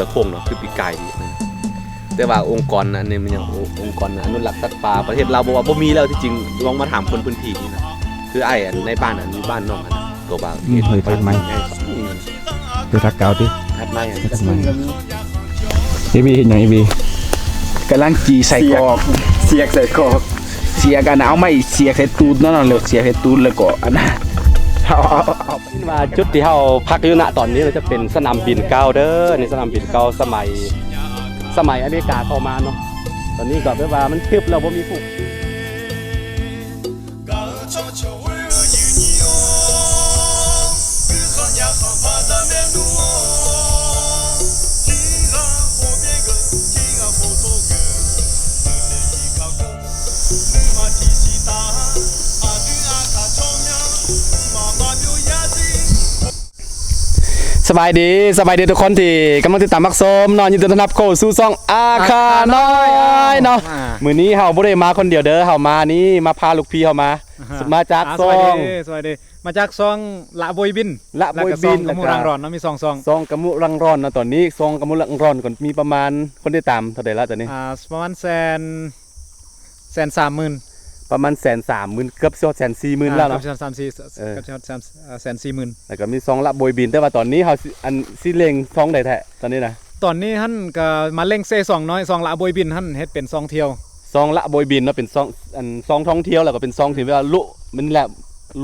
ສືອໂຄ່ງເນາະ ຄືປີກາຍນີ້. ແຕ່ວ່າອົງກອນອັນນີ້ມັນຍັງ ໂອ ອົງກອນອະນຸລັກສັດປ່າປະເທດລາວບອກວ່າບໍ່ມີແລ້ວ. ທີ່ຈິງລອງມາຖາມຄົນພື້ນທີ່ນີ້ນະ ຄືອ້າຍອັນໃນບ້ານອັນຢູ່ບ້ານນ້ອງຫັ້ນ ກໍວ່າ ອືມ ເຮັດ ເຮັດທັກໃໝ່ ເຮັດທັກເກົ່າຕິ ທັກໃໝ່ ທັກໃໝ່. ເອບີເຮັດຫຍັງ ເອບີ? ກຳລັງຈີ່ໃສ່ກອກ ສຽກໃສ່ກອກ ສຽກ ອັນ ເອົາໄມ້ສຽກໃສ່ຕູດນັ້ນ ແລ້ວສຽກໃສ່ຕູດ ແລ້ວກໍອັນ ເອົາ ເອົາ ເອົາ ເຫັນວ່າຈຸດທີ່ເຮົາພັກຢູ່ນະຕອນນີ້ ຈະເປັນສະໜາມບິນເກົ່າເດີ. ນີ້ສະໜາມບິນເກົ່າສະໄໝ ສະໄໝອາເມລິກາເຂົ້າມາເນາະ. ຕອນນີ້ກໍແບບວ່າມັນທຶບແລ້ວ ບໍ່ມີຜູ້ ສະບາຍດີ ສະບາຍດີທຸກຄົນທີ່ກຳລັງຕິດຕາມຮັບຊົມເນາະ. ຍິນດີຕ້ອນຮັບເຂົ້າສູ່ຊ່ອງອາຄານ້ອຍເນາະ. ອາຄານ້ອຍ ອາ ມື້ນີ້ເຮົາບໍ່ໄດ້ມາຄົນດຽວເດີ ເຮົາມານີ້ມາພາລູກພີ່ເຮົາມາ ອາ ມາຈາກ ອາ ຊ່ອງ ສະບາຍດີ ສະບາຍດີ ມາຈາກຊ່ອງລະໂບຍບິນ ລະໂບຍບິນ ແລ້ວກໍຊ່ອງກະມຸ ແລ້ວກໍລັງຣອນເນາະ ມີສອງຊ່ອງ ຊ່ອງກະມຸລັງຣອນເນາະ. ຕອນນີ້ຊ່ອງກະມຸລັງຣອນກໍມີປະມານ ຄົນຕິດຕາມເທົ່າໃດລະຕອນນີ້? ອາ ປະມານແສນ ແສນສາມໝື່ນ ປະມານແສນສາມໝື່ນ ເກືອບຊິຮອດແສນສີ່ໝື່ນແລ້ວເນາະ ເກືອບຊິຮອດສາມສີ່ ເອີ ເກືອບຊິຮອດສາມ ເອີ ແສນສີ່ໝື່ນ ແລ້ວກໍມີຊ່ອງລະໂບຍບິນ. ແຕ່ວ່າຕອນນີ້ເຮົາຊິ ອັນ ຊິເລັ່ງຊ່ອງໃດແທ້ຕອນນີ້ນະ? ຕອນນີ້ຫັ້ນກໍມາເລັ່ງເຊຊ່ອງນ້ອຍ ຊ່ອງລະໂບຍບິນຫັ້ນ ເຮັດເປັນຊ່ອງທ່ຽວ ຊ່ອງລະໂບຍບິນເນາະ ເປັນຊ່ອງ ອັນ ຊ່ອງທ່ອງທ່ຽວ ແລ້ວກໍເປັນຊ່ອງທີ່ແບບວ່າລຸ ມັນແຫຼະ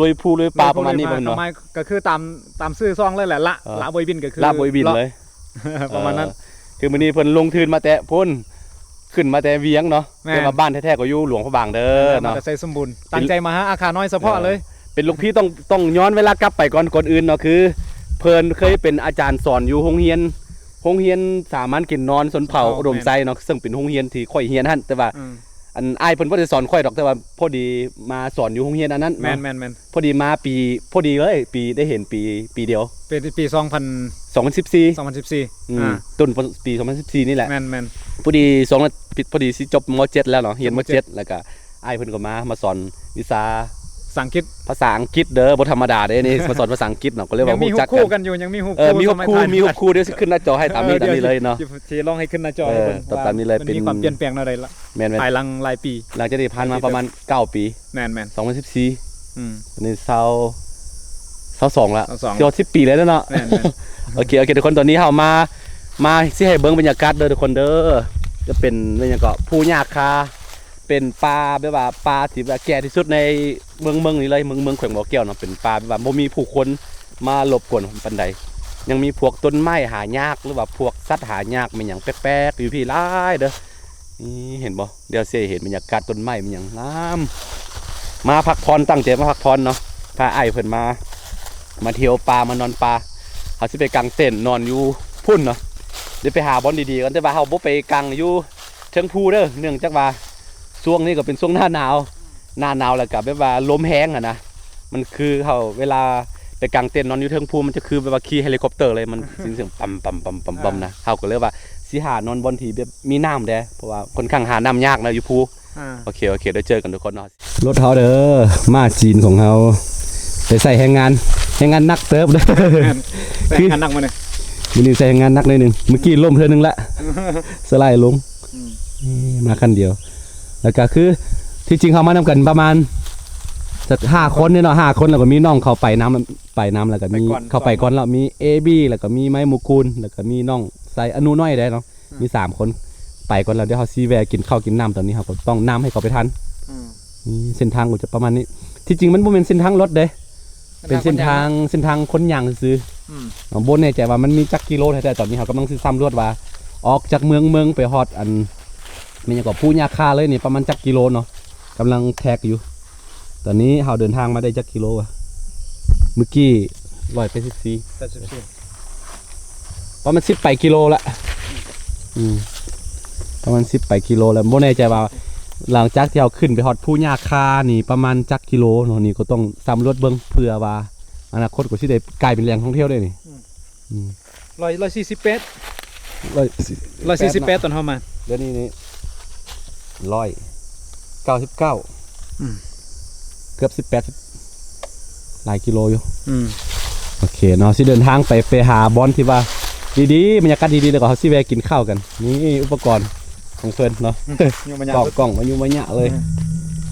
ລຸຍພູລຸຍປ່າ ປະມານນີ້ບໍ່ເນາະ? ກໍຄືຕາມ ຕາມຊື່ຊ່ອງເລີຍແຫຼະ ລະ ເອີ ລະໂບຍບິນ ກໍຄືລະໂບຍບິນເລີຍ ປະມານນັ້ນ ເອີ ຄືມື້ນີ້ເພິ່ນລົງທຶນມາແຕ່ພຸ້ນ ຂຶ້ນມາແຕ່ວຽງເນາະ ແຕ່ວ່າບ້ານແທ້ໆກໍຢູ່ຫຼວງພະບາງເດີເນາະ ມາແຕ່ໄຊສົມບູນ ຕັ້ງໃຈມາຫາອາຄານ້ອຍສະເພາະເລີຍ ເອີ ເປັນລູກພີ່ ຕ້ອງ ຕ້ອງຍ້ອນເວລາກັບໄປກ່ອນ ກ່ອນອື່ນເນາະ ຄືເພິ່ນເຄີຍເປັນອາຈານສອນຢູ່ໂຮງຮຽນ ໂຮງຮຽນສາມັນກິນນອນຊົນເຜົ່າ ຊົນເຜົ່າ ອຸດົມໄຊເນາະ ເຊິ່ງເປັນໂຮງຮຽນທີ່ຂ້ອຍຮຽນຫັ້ນ ແຕ່ວ່າ ອືມ ອັນອ້າຍເພິ່ນບໍ່ໄດ້ສອນຂ້ອຍດອກ ແຕ່ວ່າພໍດີມາສອນຢູ່ໂຮງຮຽນອັນນັ້ນເນາະ ແມ່ນໆໆ ພໍດີມາປີ ພໍດີເລີຍ ປີ ໄດ້ເຫັນປີ ປີດຽວ ເປັນປີສອງພັນ ສອງພັນສິບສີ່ ສອງພັນສິບສີ່ ອືມ ອາ ຕົ້ນປີສອງພັນສິບສີ່ນີ້ແຫຼະ ແມ່ນໆ ພໍດີສອງ ພໍດີຊິຈົບ ມໍເຈັດ ແລ້ວເນາະ ຮຽນ ມໍເຈັດ ແລ້ວກໍອ້າຍເພິ່ນກໍມາ ມາສອນວິຊາພາສາອັງກິດ ພາສາອັງກິດເດີ ບໍ່ທຳມະດາເດ້ນີ້ ມາສອນພາສາອັງກິດເນາະ ກໍເລີຍວ່າຮູ້ຈັກກັນ ຍັງມີຮູບຄູ່ກັນຢູ່ ຍັງມີຮູບ ເອີ ມີຮູບຄູ່ ມີຮູບຄູ່ ດຽວຊິຂຶ້ນໜ້າຈໍໃຫ້ຕາມນີ້ ຕາມນີ້ເລີຍເນາະ ຊິລອງໃຫ້ຂຶ້ນໜ້າຈໍໃຫ້ເບິ່ງ ເອີ ຕາມນີ້ເລີຍ ມັນມີຄວາມປ່ຽນແປງແນວໃດລະ ແມ່ນໆ ພາຍຫຼັງຫຼາຍປີ ຫຼັງຈາກທີ່ຜ່ານມາປະມານເກົ້າປີ ແມ່ນໆ ສອງພັນສິບສີ່ ອືມ ອັນນີ້ຊາວ ຊາວສອງລະ ຊາວສອງ ຊິຮອດສິບປີແລ້ວເນາະ ແມ່ນໆ ໂອເຄ ໂອເຄ ທຸກຄົນ ຕອນນີ້ເຮົາມາ ມາຊິໃຫ້ເບິ່ງບັນຍາກາດເດີທຸກຄົນເດີ ຈະເປັນ ເປັນຫຍັງເກາະ ພູຫຍ້າຄາ ເປັນປ່າແບບວ່າປ່າທີ່ແບບແກ່ທີ່ສຸດໃນເມືອງ ເມືອງນີ້ເລີຍ ເມືອງ ເມືອງແຂວງບໍ່ແກ້ວເນາະ ເປັນປ່າແບບວ່າບໍ່ມີຜູ້ຄົນມາລົບກວນປານໃດ ຍັງມີພວກຕົ້ນໄມ້ຫາຍາກ ຫຼືວ່າພວກສັດຫາຍາກ ແມ່ນຫຍັງແປກໆ ຢູ່ພີ້ຫຼາຍເດີ ນີ້ເຫັນບໍ່? ດຽວຊິໃຫ້ເຫັນບັນຍາກາດຕົ້ນໄມ້ແມ່ນຫຍັງງາມ ມາພັກຜ່ອນ ຕັ້ງໃຈມາພັກຜ່ອນເນາະ ພາອ້າຍເພິ່ນມາ ມາທ່ຽວປ່າ ມານອນປ່າ ເຮົາຊິໄປກາງເຕັນນອນຢູ່ພຸ້ນເນາະ ດຽວໄປຫາບ່ອນດີໆກ່ອນ ແຕ່ວ່າເຮົາບໍ່ໄປກາງຢູ່ເທິງພູເດີ ເນື່ອງຈາກວ່າຊ່ວງນີ້ກໍເປັນຊ່ວງໜ້າໜາວ ໜ້າໜາວ ແລ້ວກໍແບບວ່າລົມແຮງຫັ້ນນະ ມັນຄືເຮົາເວລາໄປກາງເຕັນນອນຢູ່ເທິງພູ ມັນຈະຄືແບບວ່າຂີ່ເຮລິຄອບເຕີເລີຍ ມັນ ເອີ ຊິງສຽງປຳໆ ນະ ເຮົາກໍເລີຍວ່າຊິຫານອນບ່ອນທີ່ແບບມີນ້ຳແດ່ ເພາະວ່າຂ້ອນຂ້າງຫານ້ຳຍາກນະຢູ່ພູ ອາ ໂອເຄ ໂອເຄ ດຽວເຈີກັນທຸກຄົນເນາະ ລົດເຮົາເດີ ມ້າຈີນຂອງເຮົາ ໄປໃສ່ແຮງງານ ແຮງງານໜັກເຕີບເດີ ແມ່ນ ໃສ່ແຮງງານໜັກມື້ນີ້ ມື້ນີ້ໃສ່ແຮງງານໜັກໜ້ອຍໜຶ່ງ ມື້ກີ້ລົ້ມເທື່ອໜຶ່ງລະ ສະໄລລົງ ອືມ ນີ້ມາຄັນດຽວ ແລ້ວກໍຄື ທີ່ຈິງເຮົາມານຳກັນປະມານຫ້າຄົນເດເນາະ ຫ້າຄົນ ແລ້ວກໍມີນ້ອງເຂົາໄປນຳ ໄປນຳ ແລ້ວກໍມີ ໄປກ່ອນ ເຂົາໄປກ່ອນແລ້ວ ມີເອບີ ແລ້ວກໍມີໄມ້ໝູກູນ ແລ້ວກໍມີນ້ອງໄຊອະນຸນ້ອຍແດ່ເນາະ ອືມ ມີສາມຄົນ ໄປກ່ອນແລ້ວ ດຽວເຮົາຊິແວ່ກິນເຂົ້າກິນນ້ຳ ຕອນນີ້ເຮົາກໍຕ້ອງນຳໃຫ້ເຂົາໄປທັນ ອືມ ນີ້ເສັ້ນທາງກໍຈະປະມານນີ້ ທີ່ຈິງມັນບໍ່ແມ່ນເສັ້ນທາງລົດເດ້ ເປັນເສັ້ນທາງ ເສັ້ນທາງຄົນຍ່າງຊື່ໆ ອືມ ບໍ່ແນ່ໃຈວ່າມັນມີຈັກກິໂລແທ້ໆ ຕອນນີ້ເຮົາກຳລັງຊິສຳຫຼວດວ່າ ອອກຈາກເມືອງ ເມືອງໄປຮອດອັນ ແມ່ນຫຍັງເກາະ ພູຫຍ້າຄາເລີຍນີ້ ປະມານຈັກກິໂລເນາະ ກຳລັງແທກຢູ່ ຕອນນີ້ເຮົາເດີນທາງມາໄດ້ຈັກກິໂລວະ ມື້ກີ້ຮ້ອຍແປດສິບສີ່ ແປດສິບສີ່ ປະມານສິບປາຍກິໂລລະ ອືມ ປະມານສິບປາຍກິໂລລະ. ບໍ່ແນ່ໃຈວ່າຫຼັງຈາກທີ່ເຮົາຂຶ້ນໄປຮອດພູຫຍ້າຄານີ້ປະມານຈັກກິໂລເນາະ, ນີ້ກໍຕ້ອງສຳຫຼວດເບິ່ງ ເພື່ອວ່າອະນາຄົດກໍຊິໄດ້ກາຍເປັນແຫຼ່ງທ່ອງທ່ຽວໄດ້ນີ້. ອືມ ອືມ ຮ້ອຍ ຮ້ອຍສີ່ສິບແປດ ຮ້ອຍສີ່ສິບແປດ ຕອນເຮົາມາ ດຽວນີ້ນີ້ ຮ້ອຍເກົ້າສິບເກົ້າ ອືມ ເກືອບສິບແປດ ຫຼາຍກິໂລຢູ່. ອືມ ໂອເຄເນາະ ຊິເດີນທາງໄປ ໄປຫາບ່ອນທີ່ວ່າດີໆ ບັນຍາກາດດີໆ ແລ້ວກໍເຮົາຊິແວະກິນເຂົ້າກັນ. ນີ້ອຸປະກອນຂອງເພິ່ນເນາະ ອືມ ຍຸມະຍະ ກ້ອງ ກ້ອງມາຍຸມະຍະເລີຍ. ອືມ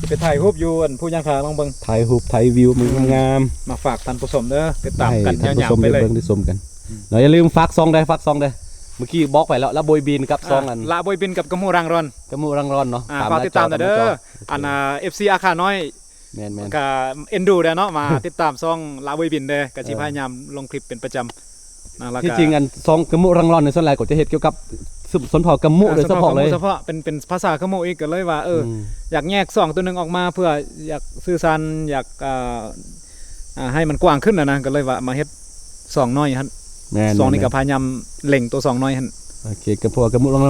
ຊິໄປຖ່າຍຮູບຢູ່ອັນພູຫຍ້າຄາ ລອງເບິ່ງ ຖ່າຍຮູບ ຖ່າຍວິວ ອືມ ງາມໆ ມາຝາກທ່ານຜູ້ຊົມເດີ ຕິດຕາມກັນຍາວໆ ໄປເລີຍ ເບິ່ງໄດ້ຊົມກັນ. ອືມ ເນາະ ຢ່າລືມຝາກຊ່ອງເດີ ຝາກຊ່ອງເດີ. ເມື່ອກີ້ບອກໄປແລ້ວ ລະໂບຍບິນກັບຊ່ອງ ອ່າ ອັນ ລະໂບຍບິນກັບກະໝູ່ຣັງຣອນ ກະໝູ່ຣັງຣອນເນາະ ອ່າ ຝາກຕິດຕາມເດີ. ໂອເຄ ອັນ ອ່າ ເອັຟຊີ ອາຄານ້ອຍ ແມ່ນໆ ກະເອັນດູແດ່ເນາະ ມາຕິດຕາມຊ່ອງລະໂບຍບິນເດີ ກະຊິ ເອີ ພະຍາຍາມລົງຄລິບເປັນປະຈຳນະ. ແລ້ວກະ ທີ່ຈິງ ອັນ ຊ່ອງກະໝູ່ຣັງຣອນນີ້ ສ່ວນຫຼາຍກໍຈະເຮັດກ່ຽວກັບ ຊົນເຜົ່າກະໝູ ເອີ ໂດຍສະເພາະເລີຍ ເອີ ສະເພາະ ເປັນ ເປັນພາສາກະໝູອີກ ກໍເລີຍວ່າ ເອີ ອືມ ຢາກແຍກຊ່ອງຕົວໜຶ່ງອອກມາ ເພື່ອຢາກສື່ສານ ຢາກ ອ່າ ອ່າ ໃຫ້ມັນກວ້າງຂຶ້ນນະນະ ກໍເລີຍວ່າມາເຮັດຊ່ອງນ້ອຍຫັ້ນ. ແມ່ນໆ ຊ່ອງນີ້ກໍພະຍາຍາມເລັ່ງໂຕຊ່ອງນ້ອຍຫັ້ນ. ໂອເຄ ກໍເພາະວ່າກະໝູ ເຮົາ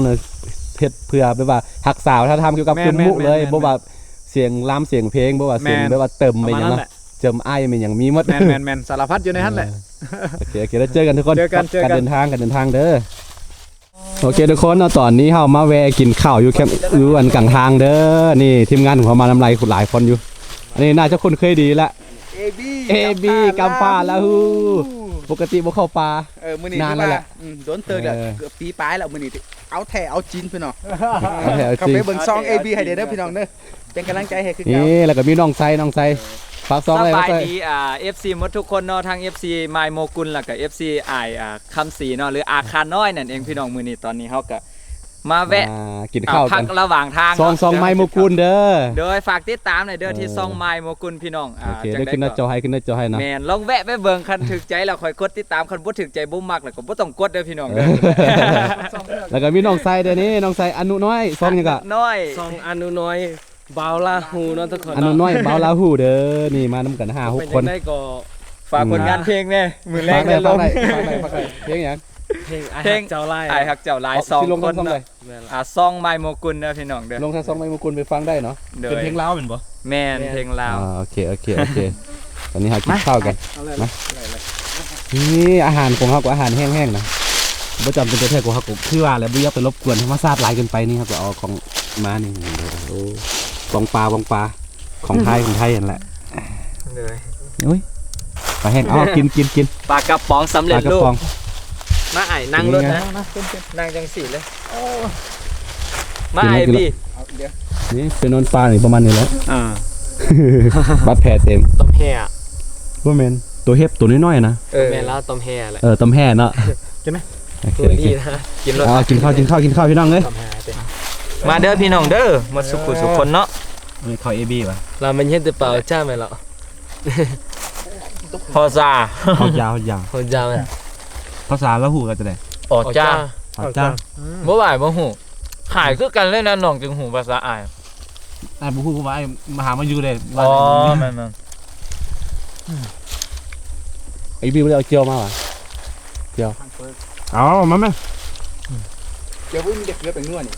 ເຮັດເພື່ອແບບວ່າຮັກສາວັດທະນະທຳກ່ຽວກັບ ແມ່ນໆ ກະໝູເລີຍ ແມ່ນໆ ບໍ່ວ່າສຽງລຳສຽງເພງ ບໍ່ວ່າສຽງ ແມ່ນ ແບບວ່າເຕີມ ປະມານນັ້ນແຫຼະ ເຕີມອ້າຍແມ່ນຫຍັງມີໝົດ. ແມ່ນໆໆ ສາລະພັດຢູ່ໃນຫັ້ນແຫຼະ. ເອີ ໂອເຄ ໂອເຄ ແລ້ວເຈີກັນທຸກຄົນ ເຈີກັນ ເຈີກັນ ກັບການເດີນທາງ ການເດີນທາງເດີ. ໂອເຄທຸກຄົນເນາະ ຕອນນີ້ເຮົາມາແວະກິນເຂົ້າຢູ່ແຄມ ຢູ່ອັນກາງທາງເດີ. ນີ້ທີມງານຂອງເຮົາມານຳຫຼາຍ ຫຼາຍຄົນຢູ່. ອັນນີ້ໜ້າຈະຄຸ້ນເຄີຍດີລະ ເອບີ ກຳຟ້າ ກຳຟ້າລາຫູ ປົກກະຕິບໍ່ເຂົ້າປ່າ ເອີ ມື້ນີ້ນານແລ້ວແຫຼະ ອືມ ດົນເຕີບແລ້ວ ເກືອບປີປາຍແລ້ວ. ມື້ນີ້ເອົາແທ້ເອົາຈິງພີ່ນ້ອງ ເຂົ້າໄປເບິ່ງຊ່ອງເອບີໃຫ້ແດ່ເດີພີ່ນ້ອງເດີ ເປັນກຳລັງໃຈໃຫ້ຄືເກົ່າ. ນີ້ ແລ້ວກໍມີນ້ອງໄຊ ນ້ອງໄຊ ຝາກຊ່ອງໄວ້ ສະບາຍດີ ອ່າ ເອັຟຊີໝົດທຸກຄົນເນາະ ທັງເອັຟຊີມາຍໂມກຸນ ແລ້ວກໍເອັຟຊີອ້າຍ ອ່າ ຄຳສີເນາະ ຫຼື ອາຄານ້ອຍນັ້ນເອງພີ່ນ້ອງ. ມື້ນີ້ຕອນນີ້ເຮົາກໍມາແວະ ອ່າ ກິນເຂົ້າກັນ ພັກລະຫວ່າງທາງເນາະ ຊ່ອງ ຊ່ອງມາຍໂມກຸນເດີ. ໂດຍ ຝາກຕິດຕາມໜ່ອຍເດີ ເອີ ທີ່ຊ່ອງມາຍໂມກຸນພີ່ນ້ອງ. ອ່າ ໂອເຄ ໄດ້ຂຶ້ນໜ້າຈໍໃຫ້ ຂຶ້ນໜ້າຈໍໃຫ້ເນາະ. ແມ່ນ ລອງແວະໄປເບິ່ງ ຄັນຖືກໃຈແລ້ວຄ່ອຍກົດຕິດຕາມ ຄັນບໍ່ຖືກໃຈບໍ່ມັກແລ້ວກໍບໍ່ຕ້ອງກົດເດີພີ່ນ້ອງເດີ. ແລ້ວກໍມີນ້ອງໄຊເດ້ນີ້ ນ້ອງໄຊອະນຸນ້ອຍ ຊ່ອງຫຍັງກໍ? ອະນຸນ້ອຍ ຊ່ອງອະນຸນ້ອຍ ບ່າວລາຫູເນາະທຸກຄົນເນາະ ອະນຸນ້ອຍບ່າວລາຫູເດີ. ນີ້ມານຳກັນຫ້າຫົກຄົນ ເປັນຈັ່ງໃດກໍຝາກຜົນງານເພງແດ່ ມື້ແລງ ຝາກໄດ້ ຝາກໄດ້ ຝາກໄດ້ ຝາກໄດ້. ເພງຫຍັງ? ເພງອ້າຍຮັກເຈົ້າຫຼາຍ ອ້າຍຮັກເຈົ້າຫຼາຍ ສອງຄົນເນາະ. ແມ່ນລະ ອ່າ ຊ່ອງມາຍໂມກຸນເດີພີ່ນ້ອງເດີ ລົງທາງຊ່ອງມາຍໂມກຸນໄປຟັງໄດ້ເນາະ. ໂດຍ ເປັນເພງລາວແມ່ນບໍ່? ແມ່ນ ແມ່ນ ເພງລາວ. ອ່າ ໂອເຄ ໂອເຄ ໂອເຄ ຕອນນີ້ເຮົາກິນເຂົ້າກັນ ມາ ມາ ນີ້ອາຫານຂອງເຮົາກໍອາຫານແຫ້ງໆນະ ບໍ່ຈຳເປັນແທ້ໆ ຂອງເຮົາກໍຄືວ່າແຫຼະ ບໍ່ຢາກໄປລົບກວນທຳມະຊາດຫຼາຍເກີນໄປ. ນີ້ເຮົາກໍເອົາຂອງມານີ້ ໂອ້ ປອງປາ ປອງປາ ຂອງໄທ ຂອງໄທຫັ້ນແຫຼະ. ໂດຍ ໂອ້ຍ ປາແຫ້ງ ເອົາ ກິນ ກິນ ກິນ ປາກະປ໋ອງສຳເລັດຮູບ. ມາອ້າຍ ນັ່ງລົດນະ ນັ່ງຈັ່ງຊີ້ເລີຍ. ມາອ້າຍບີ ນີ້ໄປນອນປ່ານີ້ປະມານນີ້ແຫຼະ. ອ່າ ບາດແຜເຕັມ ຕຳແຮ່ ບໍ່ແມ່ນ ໂຕເຫັບໂຕນ້ອຍໆນະ. ເອີ ແມ່ນລະ ຕຳແຮ່ແຫຼະ. ເອີ ຕຳແຮ່ເນາະ ກິນໄໝ? ໂອເຄ ກິນລົດ ກິນເຂົ້າ ກິນເຂົ້າ ກິນເຂົ້າພີ່ນ້ອງເອີຍ. ມາເດີພີ່ນ້ອງເດີ ໝົດສຸກຜູ້ສຸກຄົນເນາະ. ເອີ ເຂົ້າເອບີຫວາ ລາວແມ່ນເຮັດແຕ່ປາອາຈານແມ່ນລະ. ພາສາ ພາສາ ພາສາ ພາສາລາຫູກະຈັ່ງໃດ? ອາຈາ ອາຈາ ບໍ່ຫວາຍບໍ່ຮູ້ ຂາຍຄືກັນເລີຍນະ ນ້ອງຈຶ່ງຮູ້ພາສາອ້າຍ. ອ້າຍບໍ່ຮູ້ ເພາະວ່າອ້າຍມາຫາມາຢູ່ເດ້. ອໍ ແມ່ນໆ ໄອ້ບິວບໍ່ໄດ້ເອົາຈຽວມາຫວາ? ຈຽວ ເອົາມາແມ່. ຈຽວບໍ່ມີແຕ່ເກືອແປ້ງນົວນີ້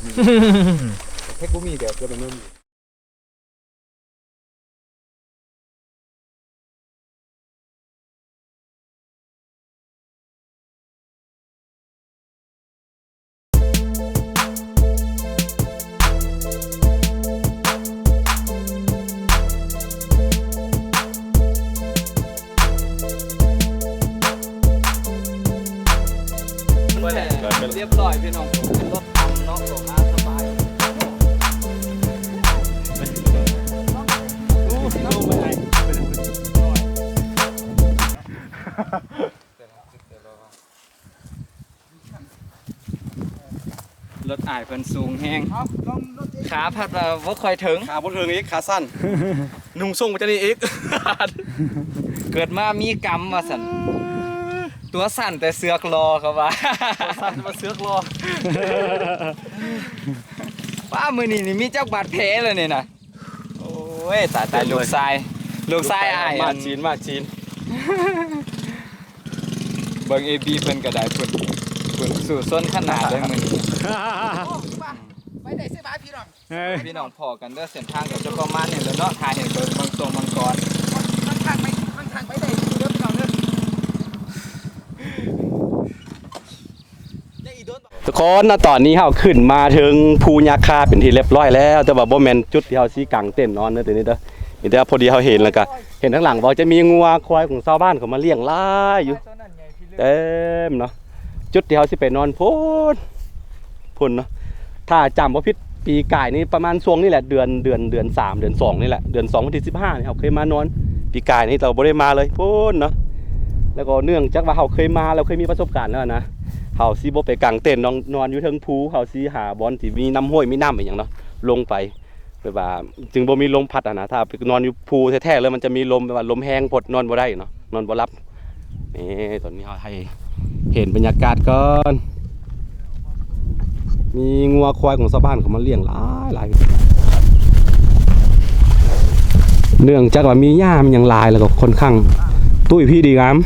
ເຜັດບໍ່ມີແຕ່ເກືອແປ້ງນົວ. ຮຽບຮ້ອຍພີ່ນ້ອງ ເປັນລົດ ເນາະ ເຂົ້າມາສະບາຍ. ລົດອ້າຍເພິ່ນສູງແຮງ ຂາພັດວ່າບໍ່ຄ່ອຍເຖິງ ຂາບໍ່ເຖິງອີກ ຂາສັ້ນ. ນຸ່ງສົ້ງມາຈາກນີ້ອີກ ເກີດມາມີກຳວ່າຊັ້ນ ຕົວສັ້ນແຕ່ເຊືອກລໍ ເຂົາວ່າ ຕົວສັ້ນແຕ່ວ່າເຊືອກລໍ. ປ້າ ມື້ນີ້ນີ້ມີຈັກບາດແຜແລ້ວນີ້ນະ? ໂອ້ຍ ຕາຍ ຕາຍ ລູກຊາຍ ລູກຊາຍອ້າຍ ມາຈີນ ມາຈີນ. ເບິ່ງເອບີເພິ່ນກໍໄດ້ພຸ້ນ ເບິ່ງສູ້ຊົນຂະໜາດເລີຍມື້ນີ້ ໄປໄດ້ສະບາຍພີ່ນ້ອງ ເອີ ພີ່ນ້ອງພໍ້ກັນເດີ ເສັ້ນທາງກໍຈະປະມານນີ້ແຫຼະເນາະ ຖ້າເຫັນເບິ່ງບາງຊ່ວງບາງຕອນ ຂ້ອນຂ້າງໄປ ຂ້ອນຂ້າງໄປໄດ້ຢູ່ເດີພີ່ນ້ອງເດີ ຍັງອີກດົນ ທຸກຄົນເນາະ ຕອນນີ້ເຮົາຂຶ້ນມາເທິງພູຍາຄາເປັນທີ່ຮຽບຮ້ອຍແລ້ວ ແຕ່ວ່າບໍ່ແມ່ນຈຸດທີ່ເຮົາຊິກາງເຕັນນອນເດີ ຕົວນີ້ເດີ ມີແຕ່ພໍດີເຮົາເຫັນ ແລ້ວກໍເຫັນທາງຫຼັງບໍ່ ຈະມີງົວຄວາຍຂອງຊາວບ້ານເຂົາມາລ້ຽງຫຼາຍຢູ່ ເຕັມເນາະ ຈຸດທີ່ເຮົາຊິໄປນອນພຸ້ນ ພຸ້ນເນາະ ຖ້າຈຳບໍ່ຜິດ ປີກາຍນີ້ປະມານຊ່ວງນີ້ແຫຼະ ເດືອນ ເດືອນ ເດືອນສາມ ເດືອນສອງນີ້ແຫຼະ ເດືອນສອງ ວັນທີສິບຫ້ານີ້ ເຮົາເຄີຍມານອນ ປີກາຍນີ້ເຮົາບໍ່ໄດ້ມາເລີຍ ພຸ້ນເນາະ ແລ້ວກໍເນື່ອງຈາກວ່າເຮົາເຄີຍມາ ແລ້ວເຄີຍມີປະສົບການແລ້ວນະ ເຮົາຊິບໍ່ໄປກາງເຕັນນອນ ນອນຢູ່ເທິງພູ ເຮົາຊິຫາບ່ອນທີ່ມີນ້ຳຫ້ວຍ ມີນ້ຳອີ່ຫຍັງເນາະ ລົງໄປ ແບບວ່າຈຶ່ງບໍ່ມີລົມພັດຫັ້ນນະ ຖ້າໄປນອນຢູ່ພູແທ້ໆເລີຍ ມັນຈະມີລົມ ແບບວ່າລົມແຮງໂພດ ນອນບໍ່ໄດ້ເນາະ ນອນບໍ່ຫຼັບ. ນີ້ ຕອນນີ້ເຮົາໃຫ້ເຫັນບັນຍາກາດກ່ອນ ມີງົວຄວາຍຂອງຊາວບ້ານເຂົາມາລ້ຽງຫຼາຍໆ ເນື່ອງຈາກວ່າມີຫຍ້າມີຫຍັງຫຼາຍ ແລ້ວກໍຄ່ອນຂ້າງຕຸ້ຍພີ່ດີງາມ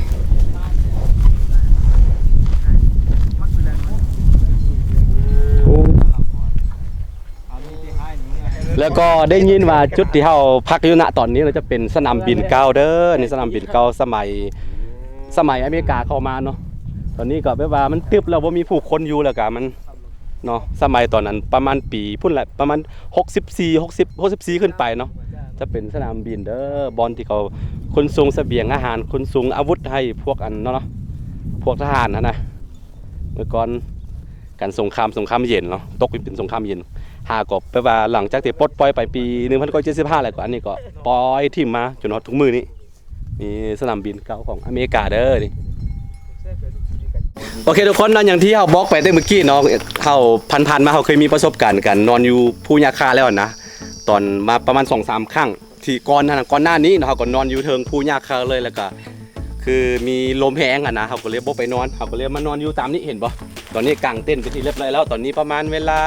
ໂອ້. ແລ້ວກໍໄດ້ຍິນວ່າຈຸດທີ່ເຮົາພັກຢູ່ນະຕອນນີ້ນະ ຈະເປັນສະໜາມບິນເກົ່າເດີ ນີ້ສະໜາມບິນເກົ່າສະໄໝ ສະໄໝອາເມລິກາເຂົ້າມາເນາະ ຕອນນີ້ກໍແບບວ່າມັນຕຶບແລ້ວ ບໍ່ມີຜູ້ຄົນຢູ່ ແລ້ວກໍມັນເນາະ ສະໄໝຕອນນັ້ນປະມານປີພຸ້ນແຫຼະ ປະມານຫົກສິບສີ່ ຫົກສິບ ຫົກສິບສີ່ຂຶ້ນໄປເນາະ ຈະເປັນສະໜາມບິນເດີ ບ່ອນທີ່ເຂົາຂົນສົ່ງສະບຽງອາຫານ ຂົນສົ່ງອາວຸດໃຫ້ພວກອັນເນາະ ພວກທະຫານຫັ້ນນະ ເມື່ອກ່ອນ ການສົງຄາມ ສົງຄາມເຢັນເນາະ ຕົກເປັນສົງຄາມເຢັນ ຫາກໍແບບວ່າຫຼັງຈາກທີ່ປົດປ່ອຍໄປປີໜຶ່ງພັນເກົ້າຮ້ອຍເຈັດສິບຫ້າແລ້ວ ກໍອັນນີ້ກໍປ່ອຍຖິ້ມມາຈົນຮອດທຸກມື້ນີ້ ນີ້ສະໜາມບິນເກົ່າຂອງອາເມລິກາເດີນີ້. ໂອເຄທຸກຄົນເນາະ ຢ່າງທີ່ເຮົາບອກໄປແຕ່ມື້ກີ້ເນາະ ເຮົາຜ່ານໆມາເຮົາເຄີຍມີປະສົບການການນອນຢູ່ພູຍາຄາແລ້ວນະ ຕອນມາປະມານສອງສາມຄັ້ງ ທີ່ກ່ອນໜ້າ ກ່ອນໜ້ານີ້ເນາະ ເຮົາກໍນອນຢູ່ເທິງພູຍາຄາເລີຍ ແລ້ວກໍຄືມີລົມແຮງຫັ້ນນະ ເຮົາກໍເລີຍບໍ່ໄປນອນ ເຮົາກໍເລີຍມານອນຢູ່ຕາມນີ້ ເຫັນບໍ່ ຕອນນີ້ກາງເຕັນເປັນທີ່ຮຽບຮ້ອຍແລ້ວ ຕອນນີ້ປະມານເວລາ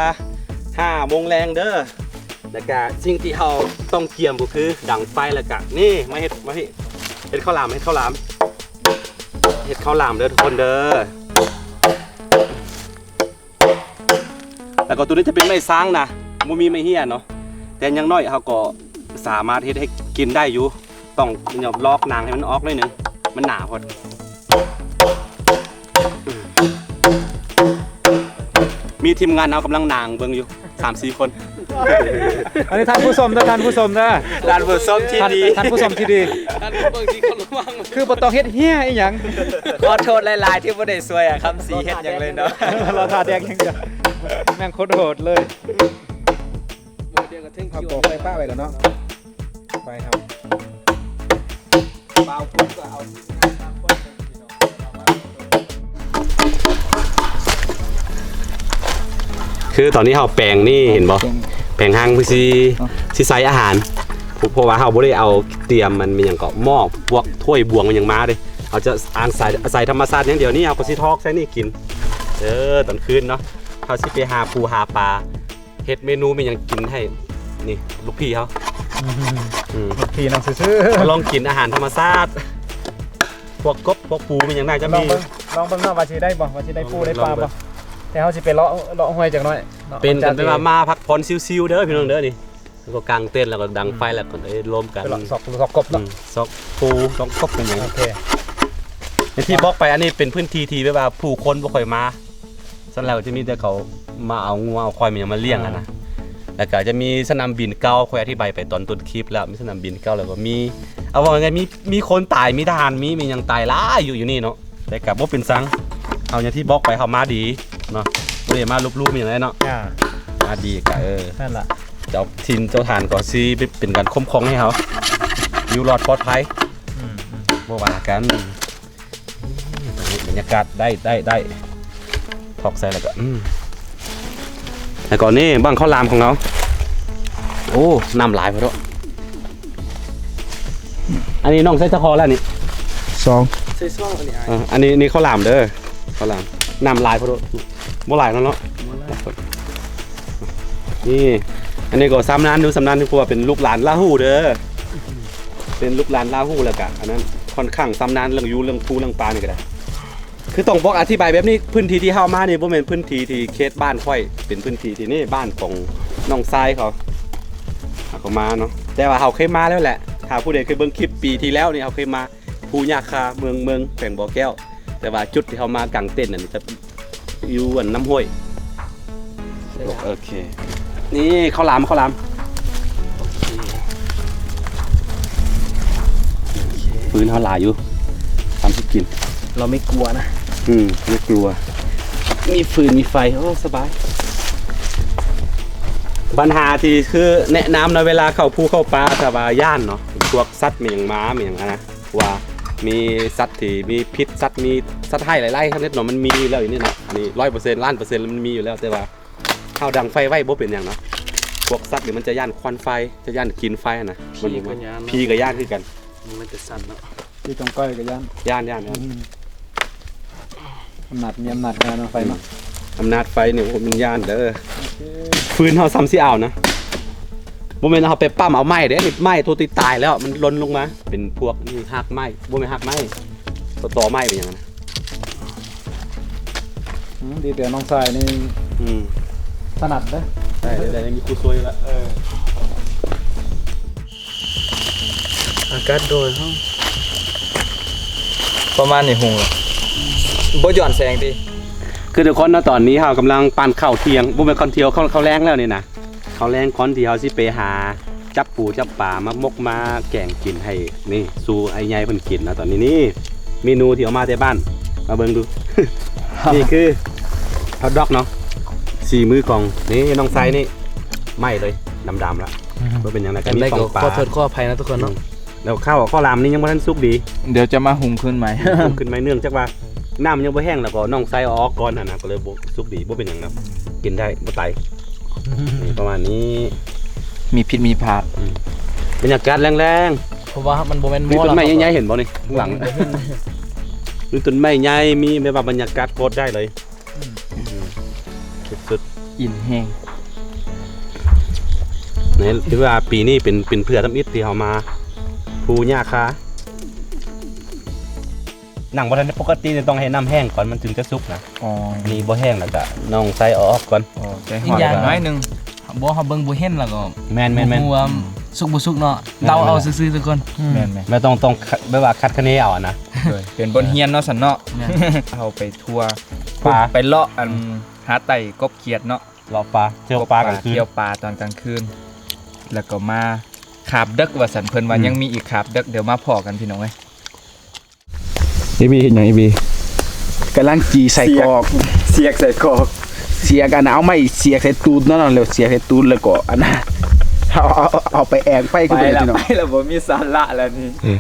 ຫ້າໂມງແລງເດີ ແລ້ວກະສິ່ງທີ່ເຮົາຕ້ອງກຽມກໍຄືດັງໄຟ ແລ້ວກະນີ້ ມາເຮັດ ມາເຮັດ ເຮັດເຂົ້າຫຼາມ ເຮັດເຂົ້າຫຼາມ ເຮັດເຂົ້າຫຼາມເດີທຸກຄົນເດີ. ແລ້ວກໍຕົວນີ້ຈະເປັນໄມ້ຊາງນະ ບໍ່ມີໄມ້ເຮ້ຍເນາະ ແຕ່ຢ່າງໜ້ອຍເຮົາກໍສາມາດເຮັດໃຫ້ກິນໄດ້ຢູ່ ຕ້ອງຍອມລອກໜາງໃຫ້ມັນອອກໜ້ອຍໜຶ່ງ ມັນໜາໂພດ. ມີທີມງານເຮົາກຳລັງໜາງເບິ່ງຢູ່ ສາມສີ່ຄົນ ອັນນີ້ທ່ານຜູ້ຊົມເດີ ທ່ານຜູ້ຊົມເດີ ທ່ານຜູ້ຊົມທີ່ດີ ທ່ານ ທ່ານຜູ້ຊົມທີ່ດີ ທ່ານຜູ້ເບິ່ງທີ່ເຄົາລົບ ຄືບໍ່ຕ້ອງເຮັດເຮ້ຍອີ່ຫຍັງ ຂໍໂທດຫຼາຍໆທີ່ບໍ່ໄດ້ຊ່ວຍອາຄຳສີເຮັດຫຍັງເລີຍເນາະ ລໍຖ້າແດກຢ່າງດຽວ ແມ່ງໂຄດໂຫດເລີຍ ເອົາບໍ່ໄຟປະໄວ້ແລ້ວເນາະ ໄຟເຮົາ ບ່າວພຸ້ນກໍເອົາທີມງານມາຄົນໜຶ່ງ ຄືຕອນນີ້ເຮົາແປງນີ້ເຫັນບໍ່ ແປງ ແປງຮັງເພື່ອຊິ ເອີ ຊິໃສ່ອາຫານ ເພາະ ເພາະວ່າເຮົາບໍ່ໄດ້ເອົາຕຽມມັນ ແມ່ນຫຍັງເກາະ ໝໍ້ ພວກຖ້ວຍບວງມັນຫຍັງມາເດ້ ເຮົາຈະອາໄສ ອາໄສທຳມະຊາດຢ່າງດຽວນີ້ ເຮົາກໍຊິຖອກໃສ່ນີ້ກິນ ເອີ ຕອນຄືນເນາະ ເຮົາຊິໄປຫາປູຫາປາ ເຮັດເມນູແມ່ນຫຍັງກິນໃຫ້ ນີ້ລູກພີ່ເຮົາ ອືມ ອືມ ລູກພີ່ນັ່ງຊື່ໆ ມາລອງກິນອາຫານທຳມະຊາດ ພວກກົບພວກປູແມ່ນຫຍັງໜ້າຈະມີ ລອງເບິ່ງ ລອງເບິ່ງເນາະ ວ່າຊິໄດ້ບໍ່ ວ່າຊິໄດ້ປູໄດ້ປາບໍ່ ແຕ່ເຮົາຊິໄປເລາະ ເລາະຫ້ວຍຈັກໜ້ອຍເນາະ ເປັນກັນໄປວ່າມາພັກຜ່ອນຊິວໆເດີພີ່ນ້ອງເດີນີ້ ແລ້ວກໍກາງເຕັນ ແລ້ວກໍດັງໄຟ ອືມ ແລ້ວກໍໄດ້ລົມກັນ ໄປເລາະຊອກ ຊອກກົບເນາະ ອືມ ຊອກປູ ຊອກກົບຫຍັງ ໂອເຄ ຢ່າງທີ່ບອກໄປ ອັນນີ້ເປັນພື້ນທີ່ທີ່ແບບວ່າຜູ້ຄົນບໍ່ຄ່ອຍມາ ສ່ວນຫຼາຍກໍຈະມີແຕ່ເຂົາມາເອົາງົວເອົາຄວາຍມາຫຍັງມາລ້ຽງຫັ້ນນະ ອ່າ ແລ້ວກໍຈະມີສະໜາມບິນເກົ່າ ຂ້ອຍອະທິບາຍໄປຕອນຕົ້ນຄລິບແລ້ວ ມີສະໜາມບິນເກົ່າ ແລ້ວກໍມີ ເອົາເວົ້າງ່າຍໆ ມີ ມີຄົນຕາຍ ມີທະຫານ ມີ ມີຫຍັງຕາຍຫຼາຍຢູ່ ຢູ່ນີ້ເນາະ ແຕ່ກໍບໍ່ເປັນຫຍັງ ເຮົາຢ່າງທີ່ບອກໄປ ເຮົາມາດີເນາະ ບໍ່ໄດ້ມາລົບຫຼູ່ຫຍັງໃດເນາະ ອ່າ ມາດີກໍ ເອີ ນັ້ນລະ ເຈົ້າຖິ່ນເຈົ້າຖານກໍຊິເປັນການຄຸ້ມຄອງໃຫ້ເຮົາ ຢູ່ລອດປອດໄພ ອືມໆ ບໍ່ວ່າກັນ. ບັນຍາກາດໄດ້ ໄດ້ ໄດ້ ຖອກໃສ່ແລ້ວກໍ ອືມ ແລ້ວກໍນີ້ບັ້ງເຂົ້າຫຼາມຂອງເຮົາ ໂອ້ ນ້ຳຫຼາຍໂພດເນາະ ອັນນີ້ນ້ອງໃສ່ຈັກຫໍ່ແລ້ວນີ້ ສອງ ໃສ່ສອງ ອັນນີ້ອ້າຍ ເອີ ອັນນີ້ ນີ້ເຂົ້າຫຼາມເດີ ເຂົ້າຫຼາມ ນ້ຳຫຼາຍໂພດ ບໍ່ຫຼາຍເນາະ ບໍ່ຫຼາຍ ນີ້ ອັນນີ້ກໍຊຳນານຢູ່ ຊຳນານຢູ່ ເພາະວ່າເປັນລູກຫຼານລາຫູເດີ ເປັນລູກຫຼານລາຫູ ແລ້ວກະອັນນັ້ນ ຂ້ອນຂ້າງຊຳນານເລື່ອງຢູ່ ເລື່ອງພູເລື່ອງປານີ້ກໍໄດ້ ຄືຕ້ອງບອກອະທິບາຍແບບນີ້ ພື້ນທີ່ທີ່ເຮົາມານີ້ບໍ່ແມ່ນພື້ນທີ່ທີ່ເຂດບ້ານຂ້ອຍ ເປັນພື້ນທີ່ທີ່ນີ້ບ້ານຂອງນ້ອງຊາຍເຂົາ ເຮົາກໍມາເນາະ ແຕ່ວ່າເຮົາເຄີຍມາແລ້ວແຫຼະ. ຖ້າຜູ້ໃດເຄີຍເບິ່ງຄລິບປີທີ່ແລ້ວນີ້ ເຮົາເຄີຍມາພູຍາຄາ ເມືອງ ເມືອງ ແຂວງບໍ່ແກ້ວ ແຕ່ວ່າຈຸດທີ່ເຮົາມາກາງເຕັນນັ້ນຈະຢູ່ອັນນ້ຳຫ້ວຍ. ໂອເຄ ນີ້ເຂົ້າຫຼາມ ເຂົ້າຫຼາມ. ໂອເຄ ໂອເຄ ຟືນເຮົາຫຼາຍຢູ່ ທຳຊິກິນ. ເຮົາໄມ່ກົວນະ ອືມ ໄມ່ກົວ ມີຟືນມີໄຟ ໂອ້ ສະບາຍ. ບັນຫາທີ່ຄືແນະນຳເນາະ ເວລາເຂົ້າພູເຂົ້າປ່າ ຖ້າວ່າຢ້ານເນາະ ພວກສັດແມ່ນຫຍັງ ໝາແມ່ນຫຍັງຫັ້ນນະ ວ່າມີສັດທີ່ມີພິດ ສັດ ມີສັດຮ້າຍຫຼາຍໆຊະນິດເນາະ ມັນມີຢູ່ແລ້ວຢູ່ນີ້ເນາະ. ອັນນີ້ຮ້ອຍເປີເຊັນ ລ້ານເປີເຊັນ ມັນມີຢູ່ແລ້ວ ແຕ່ວ່າ ເຮົາດັງໄຟໄວ້ບໍ່ເປັນຫຍັງເນາະ. ພວກສັດນີ້ມັນຈະຢ້ານຄວັນໄຟ ຈະຢ້ານກິ່ນໄຟຫັ້ນນະ. ຜີກໍຢ້ານເນາະ ຜີກໍຢ້ານຄືກັນ. ບໍ່ແມ່ນແຕ່ສັດເນາະ ທີ່ຕ້ອງກ້ອຍກໍຢ້ານ ຢ້ານ ຢ້ານ ຢ້ານ. ອືມ ອຳນາດ ມີອຳນາດການເອົາໄຟເນາະ. ອືມ ອຳນາດໄຟນີ້ ໂອ້ ມັນຢ້ານເດີ. ໂອເຄ ຟືນເຮົາສ່ຳຊິເອົານະ ບໍ່ແມ່ນເຮົາໄປປ້ຳເອົາໄມ້ເດ້ ໄມ້ໂຕທີ່ຕາຍແລ້ວ ມັນຫຼົ່ນລົງມາ ເປັນພວກນີ້ຮາກໄມ້ ບໍ່ແມ່ນຮາກໄມ້ ຕໍ່ໄມ້ເປັນຫຍັງນະ. ອືມ ດີແຕ່ນ້ອງຊາຍນີ້ ອືມ ຖະໜັດເດ້. ໄດ້ ໄດ້ ໄດ້ ມີຄູຊ່ວຍລະ. ເອີ ອາກາດໂດຍເຮົາ ປະມານນີ້ ຫຸງລະ ບໍ່ຍ້ອນແສງຕິ. ຄືທຸກຄົນເນາະ ຕອນນີ້ເຮົາກຳລັງປັ້ນເຂົ້າທ່ຽງ ບໍ່ແມ່ນເຂົ້າທ່ຽງ ເຂົ້າ ເຂົ້າແລງແລ້ວນີ້ນະ. ເຂົ້າແລງກ່ອນທີ່ເຮົາຊິໄປຫາຈັບປູຈັບປາມາໝົກມາແກງກິນໃຫ້ ນີ້ ສູ່ອ້າຍໃຫຍ່ເພິ່ນກິນເນາະ. ຕອນນີ້ນີ້ເມນູທີ່ເອົາມາແຕ່ບ້ານ ມາເບິ່ງດູ ນີ້ຄືຮອດດອກເນາະ ສີມືຂອງ ນີ້ ນ້ອງໄຊນີ້ ໄໝ້ເລີຍ ດຳໆລະ. ບໍ່ເປັນຫຍັງນະ ກໍມີຂອງປາ ຂໍໂທດຂໍອະໄພນະທຸກຄົນເນາະ. ອືມ ແລ້ວເຂົ້າ ເຂົ້າຫຼາມນີ້ຍັງບໍ່ທັນສຸກດີ ດຽວຈະມາຫຸງຄືນໃໝ່ ຫຸງຄືນໃໝ່ ເນື່ອງຈາກວ່ານ້ຳຍັງບໍ່ແຫ້ງ ແລ້ວກໍນ້ອງໃສ່ເອົາອອກກ່ອນຫັ້ນນະ ກໍເລີຍບໍ່ສຸກດີ. ບໍ່ເປັນຫຍັງດອກ ກິນໄດ້ ບໍ່ຕາຍ. ນີ້ປະມານນີ້ ມີຜິດມີພາດ. ອືມ ບັນຍາກາດແລງໆ ເພາະວ່າມັນບໍ່ແມ່ນ ມີຕົ້ນໄມ້ໃຫຍ່ໆ ເຫັນບໍ່ນີ້ ຂ້າງຫຼັງ ມີຕົ້ນໄມ້ໃຫຍ່ ມີແບບວ່າບັນຍາກາດໂຄດໄດ້ເລີຍ. ອືມ ສຸດໆ ອິນແຮງ. ນີ້ຖືວ່າປີນີ້ເປັນ ເປັນເທື່ອທຳອິດທີ່ເຮົາມາພູຍາຄາ. ນັ່ງບໍ່ທັນໄດ້ປົກກະຕິ ຕ້ອງໃຫ້ນ້ຳແຫ້ງກ່ອນ ມັນຈຶ່ງຈະສຸກນະ. ອໍ ນີ້ບໍ່ແຫ້ງແລ້ວກະນ້ອງໃສ່ເອົາອອກກ່ອນ. ອໍ ໃຈຮ້ອນ ອີກຢ່າງໜ້ອຍໜຶ່ງ ບໍ່ ເຮົາເບິ່ງບໍ່ເຫັນແລ້ວກໍ ແມ່ນໆໆ ບໍ່ຮູ້ວ່າສຸກບໍ່ສຸກເນາະ. ແມ່ນໆ ເດົາເອົາຊື່ໆທຸກຄົນ. ອືມ ແມ່ນໆ ແມ່ນ ຕ້ອງ ຕ້ອງ ແບບວ່າຄາດຄະເນເອົານະ. ໂດຍ ເປັນບົດຮຽນເນາະ ຊັ້ນເນາະ. ແມ່ນ ເຮົາໄປທົ່ວ ໄປເລາະ ອັນ ຫາໄຕ່ກົບຂຽດເນາະ. ເລາະປ່າ ທ່ຽວປ່າກາງຄືນ ທ່ຽວປ່າຕອນກາງຄືນ ແລ້ວກໍມາຄາບເດິກວ່າຊັ້ນ. ເພິ່ນວ່າ ອືມ ຍັງມີອີກຄາບເດິກ ດຽວມາພໍ້ກັນພີ່ນ້ອງເອີຍ. ອີບີເຮັດຫຍັງອີບີ? ກຳລັງຈີ່ໄສ້ກອກ ສຽກ ສຽກໄສ້ກອກ ສຽກ ອັນ ເອົາໄມ້ສຽກໃສ່ຕູດເນາະ ແລ້ວສຽກໃສ່ຕູດ ແລ້ວກໍ ອັນ ເອົາ ເອົາ ເອົາໄປແອງໄຟຄື ໄປແລ້ວ ພີ່ນ້ອງ ໄປແລ້ວ ບໍ່ມີສາລະແລ້ວນີ້. ເອີ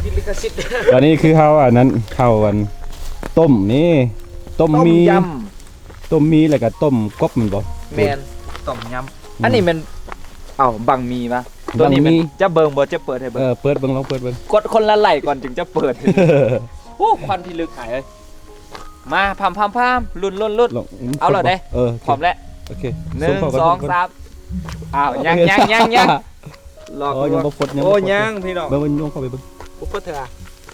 ຕິດລິຂະສິດ. ຕອນນີ້ຄືເຮົາ ອັນນັ້ນ ເຂົ້າ ອັນ ຕົ້ມນີ້ ຕົ້ມໝີ່ ຕົ້ມຍຳ ຕົ້ມໝີ່ ແລ້ວກໍຕົ້ມກົບແມ່ນບໍ່? ແມ່ນ ຕົ້ມຍຳ. ອືມ ອັນນີ້ແມ່ນ ເອົ້າ ບັ້ງໝີ່ວະ? ຕົວນີ້ແມ່ນ ບັ້ງໝີ່ ຈະເບິ່ງບໍ່? ຈະເປີດໃຫ້ເບິ່ງ? ເອີ ເປີດເບິ່ງ ລອງເປີດເບິ່ງ. ກົດຄົນລະໄລ້ກ່ອນຈຶ່ງຈະເປີດ. ໂອ້ ຄວັນພິລຶກ ອ້າຍເອີຍ. ມາ ພາມ ພາມ ພາມ ລຸ້ນ ລຸ້ນ ລຸ້ນ ເອົາແລ້ວເດ້. ເອີ ໂອເຄ ພ້ອມແລ້ວ. ໂອເຄ ໜຶ່ງ ສອງ ສາມ. ອ້າວ ຍັງ ຍັງ ຍັງ ຍັງ. ຫຼອກ ອໍ ຍັງບໍ່ຟົດ ຍັງບໍ່ຟົດ. ໂອ້ ຍັງພີ່ນ້ອງ ເບິ່ງ ເບິ່ງ ຍົງເຂົ້າໄປເບິ່ງ. ບໍ່ຟົດເທື່ອ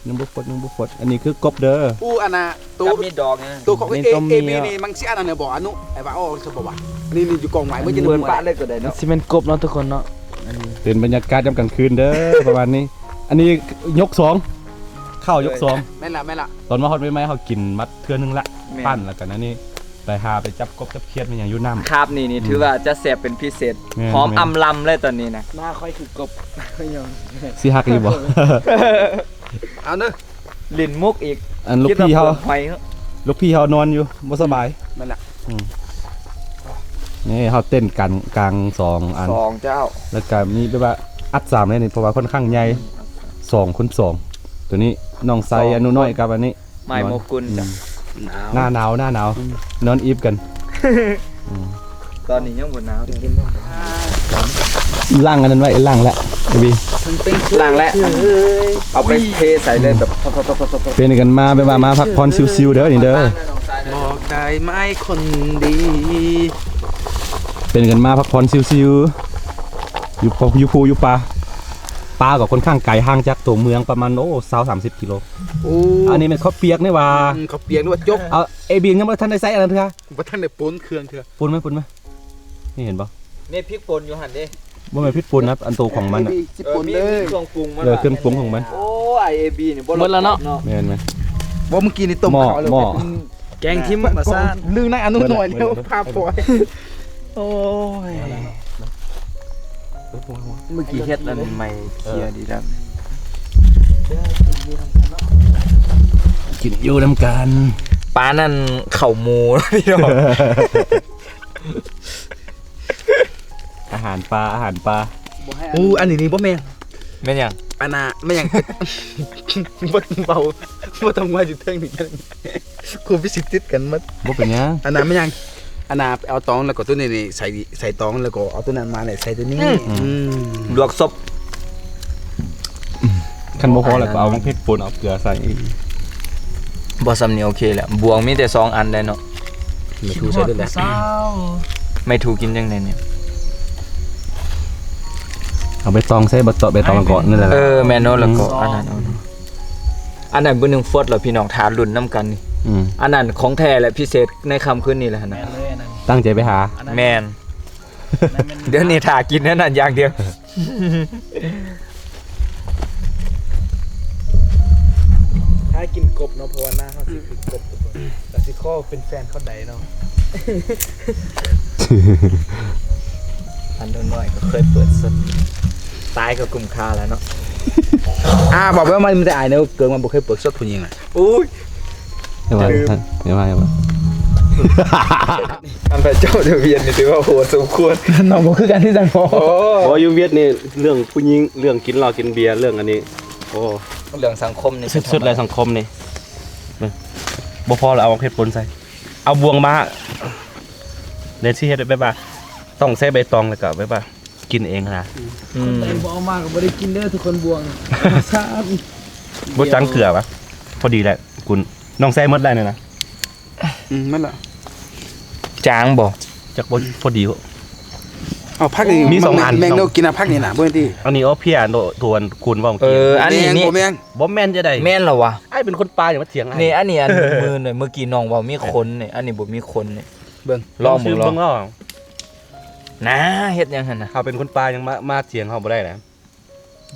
ຍັງບໍ່ຟົດ ຍັງບໍ່ຟດ. ອັນນີ້ຄືກົບເດີ. ອູ້ ອັນນ່າ ໂຕ ກັບມີດອກ ໂຕຂອງເອ ເອ ເອ ເອ ເອ ເອ ນີ້ມັນຊິອັນນັ້ນແຫຼະບໍ່ ອະນຸ ໄອ້ວ່າ ອໍ ສະບໍ່ວະ ນີ້ ນີ້ຢູ່ກອງໄມ້ ມັນຈະເປີດປາດເລີຍກໍໄດ້ເນາະ. ຊິແມ່ນກົບເນາະທຸກຄົນເນາະ. ອັນນີ້ເປັນບັນຍາກາດຍາມກາງຄືນເດີ ປະມານນີ້. ອັນນີ້ຍົກສອງ ເຂົ້າຍົກສອງ. ແມ່ນລະ ແມ່ນລະ. ຕອນມາຮອດໃໝ່ໆ ເຮົາກິນມາເທື່ອໜຶ່ງລະ ແມ່ນ ປັ້ນ ແລ້ວກໍອັນນີ້ ໄປຫາໄປຈັບກົບຈັບຂຽດແມ່ນຫຍັງຢູ່ນ້ຳ. ຄາບນີ້ນີ້ ອືມ ຖືວ່າຈະແຊບເປັນພິເສດ. ແມ່ນ ຫອມ ແມ່ນ ອຳລຳເລີຍຕອນນີ້ນະ. ໜ້າຂ້ອຍຄືກົບ. ຊິຮັກຢູ່ບໍ່? ເອົາເດີ ຫຼິ້ນມຸກອີກ. ອັນລູກພີ່ເຮົາ ຄິດວ່າເປືອກຫອຍເນາະ ລູກພີ່ເຮົານອນຢູ່ ບໍ່ສະບາຍ. ແມ່ນລະ. ອືມ ນີ້ເຮົາເຕັ້ນກັນກາງສອງອັນ ສອງເຈົ້າ ແລ້ວກໍມີແບບວ່າອັດສາມເລີຍນີ້ ເພາະວ່າຂ້ອນຂ້າງໃຫຍ່ ສອງຄູນສອງ. ຕົວນີ້ນ້ອງໄຊ ສອງ ອະນຸນ້ອຍ ຄົນ ກັບອັນນີ້ ໄມ້ໂມກຸນ ອືມ ຈ້ະ ໜາວ ໜ້າໜາວ ໜ້າໜາວ ອືມ ນອນອີບກັນ. ອືມ ຕອນນີ້ຍັງບໍ່ໜາວເດ້. ລ້າງອັນນັ້ນໄວ້ ລ້າງແລ້ວ ບີ ລ້າງແລ້ວ ເອົາໄປເທໃສ່ເລີຍແບບ ເປັນກັນມາແບບວ່າມາພັກຜ່ອນຊິວໆເດີນີ້ເດີ. ບອກໄດ້ໄໝຄົນດີ ເປັນກັນມາພັກຜ່ອນຊິວໆ ຢູ່ ຢູ່ພູຢູ່ປ່າ. ປ່າກໍຄ່ອນຂ້າງໄກ ຫ່າງຈາກຕົວເມືອງປະມານ ໂອ້ ຊາວສາມສິບກິໂລ. ໂອ້ ອັນນີ້ແມ່ນເຂົ້າປຽກນີ້ຫວ່າ. ອືມ ເຂົ້າປຽກນີ້ຫວ່າຈົກ. ເອົາ ເອບີຍັງບໍ່ທັນໄດ້ໃສ່ອັນນັ້ນເທື່ອ. ບໍ່ທັນໄດ້ປົນເຄື່ອງເທື່ອ. ປົນໄໝ? ປົນໄໝ? ນີ້ເຫັນບໍ່? ນີ້ພິກປົ່ນຢູ່ຫັ້ນເດ້. ບໍ່ແມ່ນພິກປົ່ນນະ ອັນໂຕຂອງມັນນະ. ເອີ ມີເຄື່ອງປຸງມັນ. ເອີ ເຄື່ອງປຸງຂອງມັນ. ໂອ້ ໄອເອບີນີ້ບໍ່ ໝົດແລ້ວເນາະ. ແມ່ນໆ. ບໍ່ ມື້ກີ້ນີ້ຕົ້ມເຂົ້າແລ້ວ ແກງທິມວ່າຊັ້ນ. ລືມນາຍອານຸໜ່ອຍແລ້ວ ພາປ່ອຍ. ໂອ້ຍ ມື້ກີ້ເຮັດອັນໃໝ່ເຄີຍດີແລ້ວ. ກິນຢູ່ນຳກັນ. ປານນັ້ນເຂົ້າໝູພີ່ນ້ອງ. ອາຫານປ່າ ອາຫານປ່າ. ໂອ້ ອັນນີ້ນີ້ບໍ່ແມ່ນ. ແມ່ນຫຍັງ? ອັນນ່າ ແມ່ນຫຍັງ? ບໍ່ເວົ້າ ບໍ່ຕ້ອງວ່າຢູ່ເທິງນີ້ ໂຄວິດສິຕິດກັນໝົດ. ບໍ່ເປັນຫຍັງ. ອັນນ່າແມ່ນຫຍັງ? ອັນນ່າ ເອົາຕອງ ແລ້ວກໍຕົວນີ້ນີ້ໃສ່ ໃສ່ຕອງ ແລ້ວກໍເອົາຕົວນັ້ນມາ ແລ້ວໃສ່ຕົວນີ້. ອືມ ອືມ ລວກສົບ. ຄັນບໍ່ພໍແລ້ວກໍເອົາໝາກເຜັດປົ່ນ ເອົາເກືອໃສ່. ບໍ່ ສ່ຳນີ້ໂອເຄແລ້ວ. ບວງມີແຕ່ສອງອັນໄດ໋ເນາະ. ໄມ້ຖູໃສ່ເລີຍແຫຼະ. ໄມ້ຖູກິນຈັ່ງໃດນີ້? ເອົາໃບຕອງໃສ່ ໃບຕອງ ໃບຕອງລະເກາະນັ້ນແຫຼະ. ເອີ ແມ່ນເນາະ ລະເກາະ. ອືມ ອັນນັ້ນເອົາ ອັນນັ້ນເບິ່ງໜຶ່ງຟົດແລ້ວ ພີ່ນ້ອງ ຖ້າລຸ້ນນຳກັນນີ້. ອືມ ອັນນັ້ນຂອງແທ້ ແລະ ພິເສດໃນຄ່ຳຄືນນີ້ແຫຼະຫັ້ນນະ. ແມ່ນເລີຍ ອັນນັ້ນຕັ້ງໃຈໄປຫາ. ອັນນັ້ນແມ່ນ ດຽວນີ້ຖ້າກິນແນວນັ້ນຢ່າງດຽວ. ຖ້າກິນກົບເນາະ ເພາະວ່າໜ້າເຮົາຊິຄືກົບທຸກຄົນ. ແລ້ວຊິຂໍເປັນແຟນເຂົາໄດ້ເນາະ. ອັນໜ້ອຍໆກໍເຄີຍເປີດສົດ ຕາຍກໍກຸ້ມຄ່າແລ້ວເນາະ. ອ່າ ບອກໄວ້ວ່າມັນແຕ່ອາຍແນວເກີງ ມັນບໍ່ເຄີຍເປີດສົດຜູ້ຍິງນະ. ໂອ້ຍ ຢ່າວ່າ ຢ່າວ່າ ຢ່າວ່າ. ອັນພະເຈົ້າຢູ່ຫວຽດນີ້ຖືວ່າໂຫດສົມຄວນ. ນ້ອງບໍ່ຄືກັນທີ່ຊັ້ນບໍ່? ໂອ້ ບໍ່ ຢູ່ຫວຽດນີ້ເລື່ອງຜູ້ຍິງ ເລື່ອງກິນເຫຼົ້າກິນເບຍ ເລື່ອງອັນນີ້ ໂອ້ ເລື່ອງສັງຄົມນີ້ ສຸດໆ ແລ້ວສັງຄົມນີ້. ເບິ່ງ ບໍ່ພໍແລ້ວເອົາເຫັດປົນໃສ່ ເອົາບວງມາ ແລ້ວຊິເຮັດແບບວ່າຕ້ອງໃຊ້ໃບຕອງ ແລ້ວກໍແບບວ່າ ກິນເອງນະ. ອືມ ຄົນໃດບໍ່ເອົາມາກໍບໍ່ໄດ້ກິນເດີທຸກຄົນ ບວງ ບໍ່ຈັງເກືອວະ. ພໍດີແຫຼະ ຄຸນ ນ້ອງໃສ່ໝົດແລ້ວນີ້ນະ. ອືມ ໝົດລະ. ຈາງບໍ່? ຈັກບໍ່ ພໍດີ. ເອົາຜັກນີ້ ມີສອງອັນ ແບ່ງ ແບ່ງ ນ້ອງ ໂດ ກິນເອົາຜັກນີ້ນະ ເບິ່ງຕິ. ອັນນີ້ເອົາເພຍ ໂຕ ໂຕອັນຄຸນເວົ້າ ເອີ ອັນນີ້ ບໍ່ແມ່ນ ບໍ່ແມ່ນຈັ່ງໃດ? ແມ່ນລະວະ. ອ້າຍເປັນຄົນປ່າ ຢ່າມາຖຽງອ້າຍ. ນີ້ ອັນນີ້ອັນມື້ ມື້ກີ້ນ້ອງເວົ້າມີຂົນນີ້ ອັນນີ້ບໍ່ມີຂົນນີ້. ເບິ່ງ ລອງເບິ່ງ ລອງ ລອງ. ນາ ເຮັດຫຍັງຫັ້ນນະ? ເຮົາເປັນຄົນປ່າ ຍັງມາ ມາຖຽງເຮົາບໍ່ໄດ້ນະ.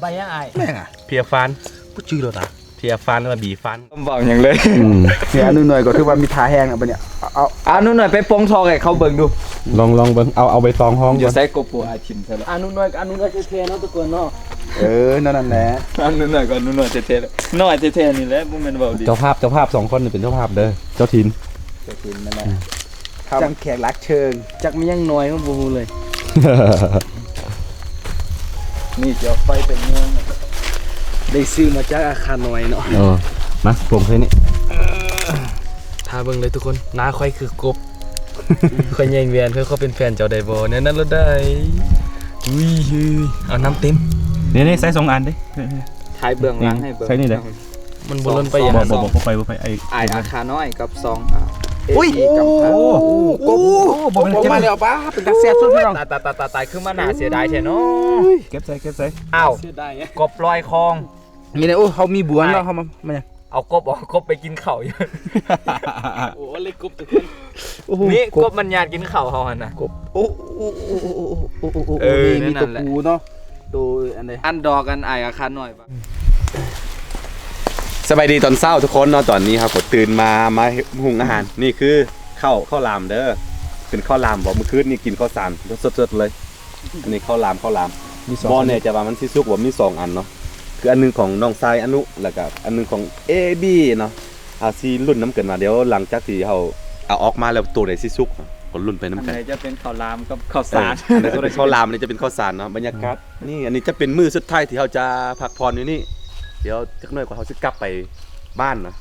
ໃບຫຍັງອ້າຍ? ແມ່ງອະ ເພຍຟານ ບໍ່ຈື່ແລ້ວນະ. ເພຍຟານ ຫຼືວ່າບີຟານ ບໍ່ເວົ້າຫຍັງເລີຍ. ອືມ ເພຍອານຸໜ່ອຍກໍຖືວ່າມີທ່າແຮງນະບັດນີ້. ເອົາ ອານຸໜ່ອຍໄປປ່ອງທອງໃຫ້ເຂົາເບິ່ງດູ. ລອງ ລອງເບິ່ງ ເອົາ ເອົາໃບຕອງຮອງ. ຢູ່ໃສ ໂກໂປອ້າຍຖິ້ມໃສ່ລະ. ອານຸໜ່ອຍ ອານຸໜ່ອຍແທ້ໆເນາະທຸກຄົນເນາະ. ເອີ ນັ້ນແຫຼະ ອານຸໜ່ອຍກໍອານຸໜ່ອຍແທ້ໆ ນ້ອຍແທ້ໆນີ້ແຫຼະ ບໍ່ແມ່ນເວົ້າດີ. ເຈົ້າພາບ ເຈົ້າພາບສອງຄົນນີ້ເປັນເຈົ້າພາບເດີ ເຈົ້າຖິ່ນ ເຈົ້າຖິ່ນນັ້ນແຫຼະ. ອືມ ຈັກແຂກຮັບເຊີນ ຈັກແມ່ນຫຍັງໜ່ອຍ ມັນບໍ່ຮູ້ເລີຍ. ນີ້ຈະໄປເປັນເມືອງ ໄດ້ຊື້ມາຈາກອາຄານ້ອຍເນາະ. ເອີ ມາ ປົງໃສ່ນີ້ ຖ້າເບິ່ງເລີຍທຸກຄົນ. ໜ້າຂ້ອຍຄືກົບ ຂ້ອຍແຍ່ງແຫວນ ຂ້ອຍຂໍເປັນແຟນເຈົ້າໄດ້ບໍ່? ແນວນັ້ນໂລດໄດ໋. ອຸ້ຍ ເອົານ້ຳເຕັມ ນີ້ໆ ໃສ່ສອງອັນເດ້. ຖ່າຍເບື້ອງຫຼັງໃຫ້ເບິ່ງ ໃສ່ນີ້ເດ້. ມັນບໍ່ລົ້ນໄປຫຍັງ? ບໍ່ ບໍ່ ບໍ່ໄປ ບໍ່ໄປ. ອ້າຍ ອ້າຍອາຄານ້ອຍກັບສອງ ອາ ເອ ໂອ້ຍ ກຳພັນ. ໂອ້ ໂອ້ ບໍ່ແມ່ນ ມາແລ້ວປ້າ ເປັນຕາແຊບສຸດພີ່ນ້ອງ. ຕາຍ ຕາຍ ຕາຍ ຕາຍ ຄືມາໜ້າເສຍດາຍແທ້ເນາະ. ເກັບໃສ່ ເກັບໃສ່. ອ້າວ ເສຍດາຍ ກົບລອຍຄອງ. ນີ້ແຫຼະ ໂອ້ ເຮົາມີບວນເນາະ ເຮົາມາ ມາຫຍັງ? ເອົາກົບ ເອົາກົບໄປກິນເຂົ້າຢູ່. ໂອ້ ເອົາເລີຍກົບທຸກຄົນ. ໂອ້ໂຫ ນີ້ ກົບ ກົບມັນຍາດກິນເຂົ້າເຮົາຫັ້ນນະ. ກົບ ໂອ້ ໂອ້ ເອີ ມີ ມີ ນັ້ນແຫຼະ ໂຕປູເນາະ ໂຕອັນໃດ ອັນດອກ ອັນອ້າຍອາຄານ້ອຍ. ສະບາຍດີຕອນເຊົ້າທຸກຄົນເນາະ. ຕອນນີ້ເຮົາກໍຕື່ນມາ ມາຫຸງອາຫານ. ນີ້ຄືເຂົ້າ ເຂົ້າຫຼາມເດີ ເປັນເຂົ້າຫຼາມບໍ່? ມື້ຄືນນີ້ກິນເຂົ້າສານສົດໆເລີຍ. ອັນນີ້ເຂົ້າຫຼາມ ເຂົ້າຫຼາມ ບໍ່ແນ່ໃຈວ່າມັນຊິສຸກບໍ່. ມີສອງອັນເນາະ ຄືອັນໜຶ່ງຂອງນ້ອງຊາຍອະນຸ ແລ້ວກະອັນໜຶ່ງຂອງເອບີເນາະ. ເຮົາຊິລຸ້ນນຳກັນວ່າ ດຽວຫຼັງຈາກທີ່ເຮົາເອົາອອກມາແລ້ວ ໂຕໃດຊິສຸກ ກໍລຸ້ນໄປນຳກັນ. ອັນໃດຈະເປັນເຂົ້າຫຼາມກັບເຂົ້າສານ ເອີ ອັນໃດຈະເປັນເຂົ້າຫຼາມ ອັນໃດຈະເປັນເຂົ້າສານເນາະ. ບັນຍາກາດນີ້ ອັນນີ້ຈະເປັນມື້ສຸດທ້າຍທີ່ເຮົາຈະພັກຜ່ອນຢູ່ນີ້. ດຽວຈັກໜ້ອຍກວ່າເຮົາຊິກັບໄປ ບ້ານນະ.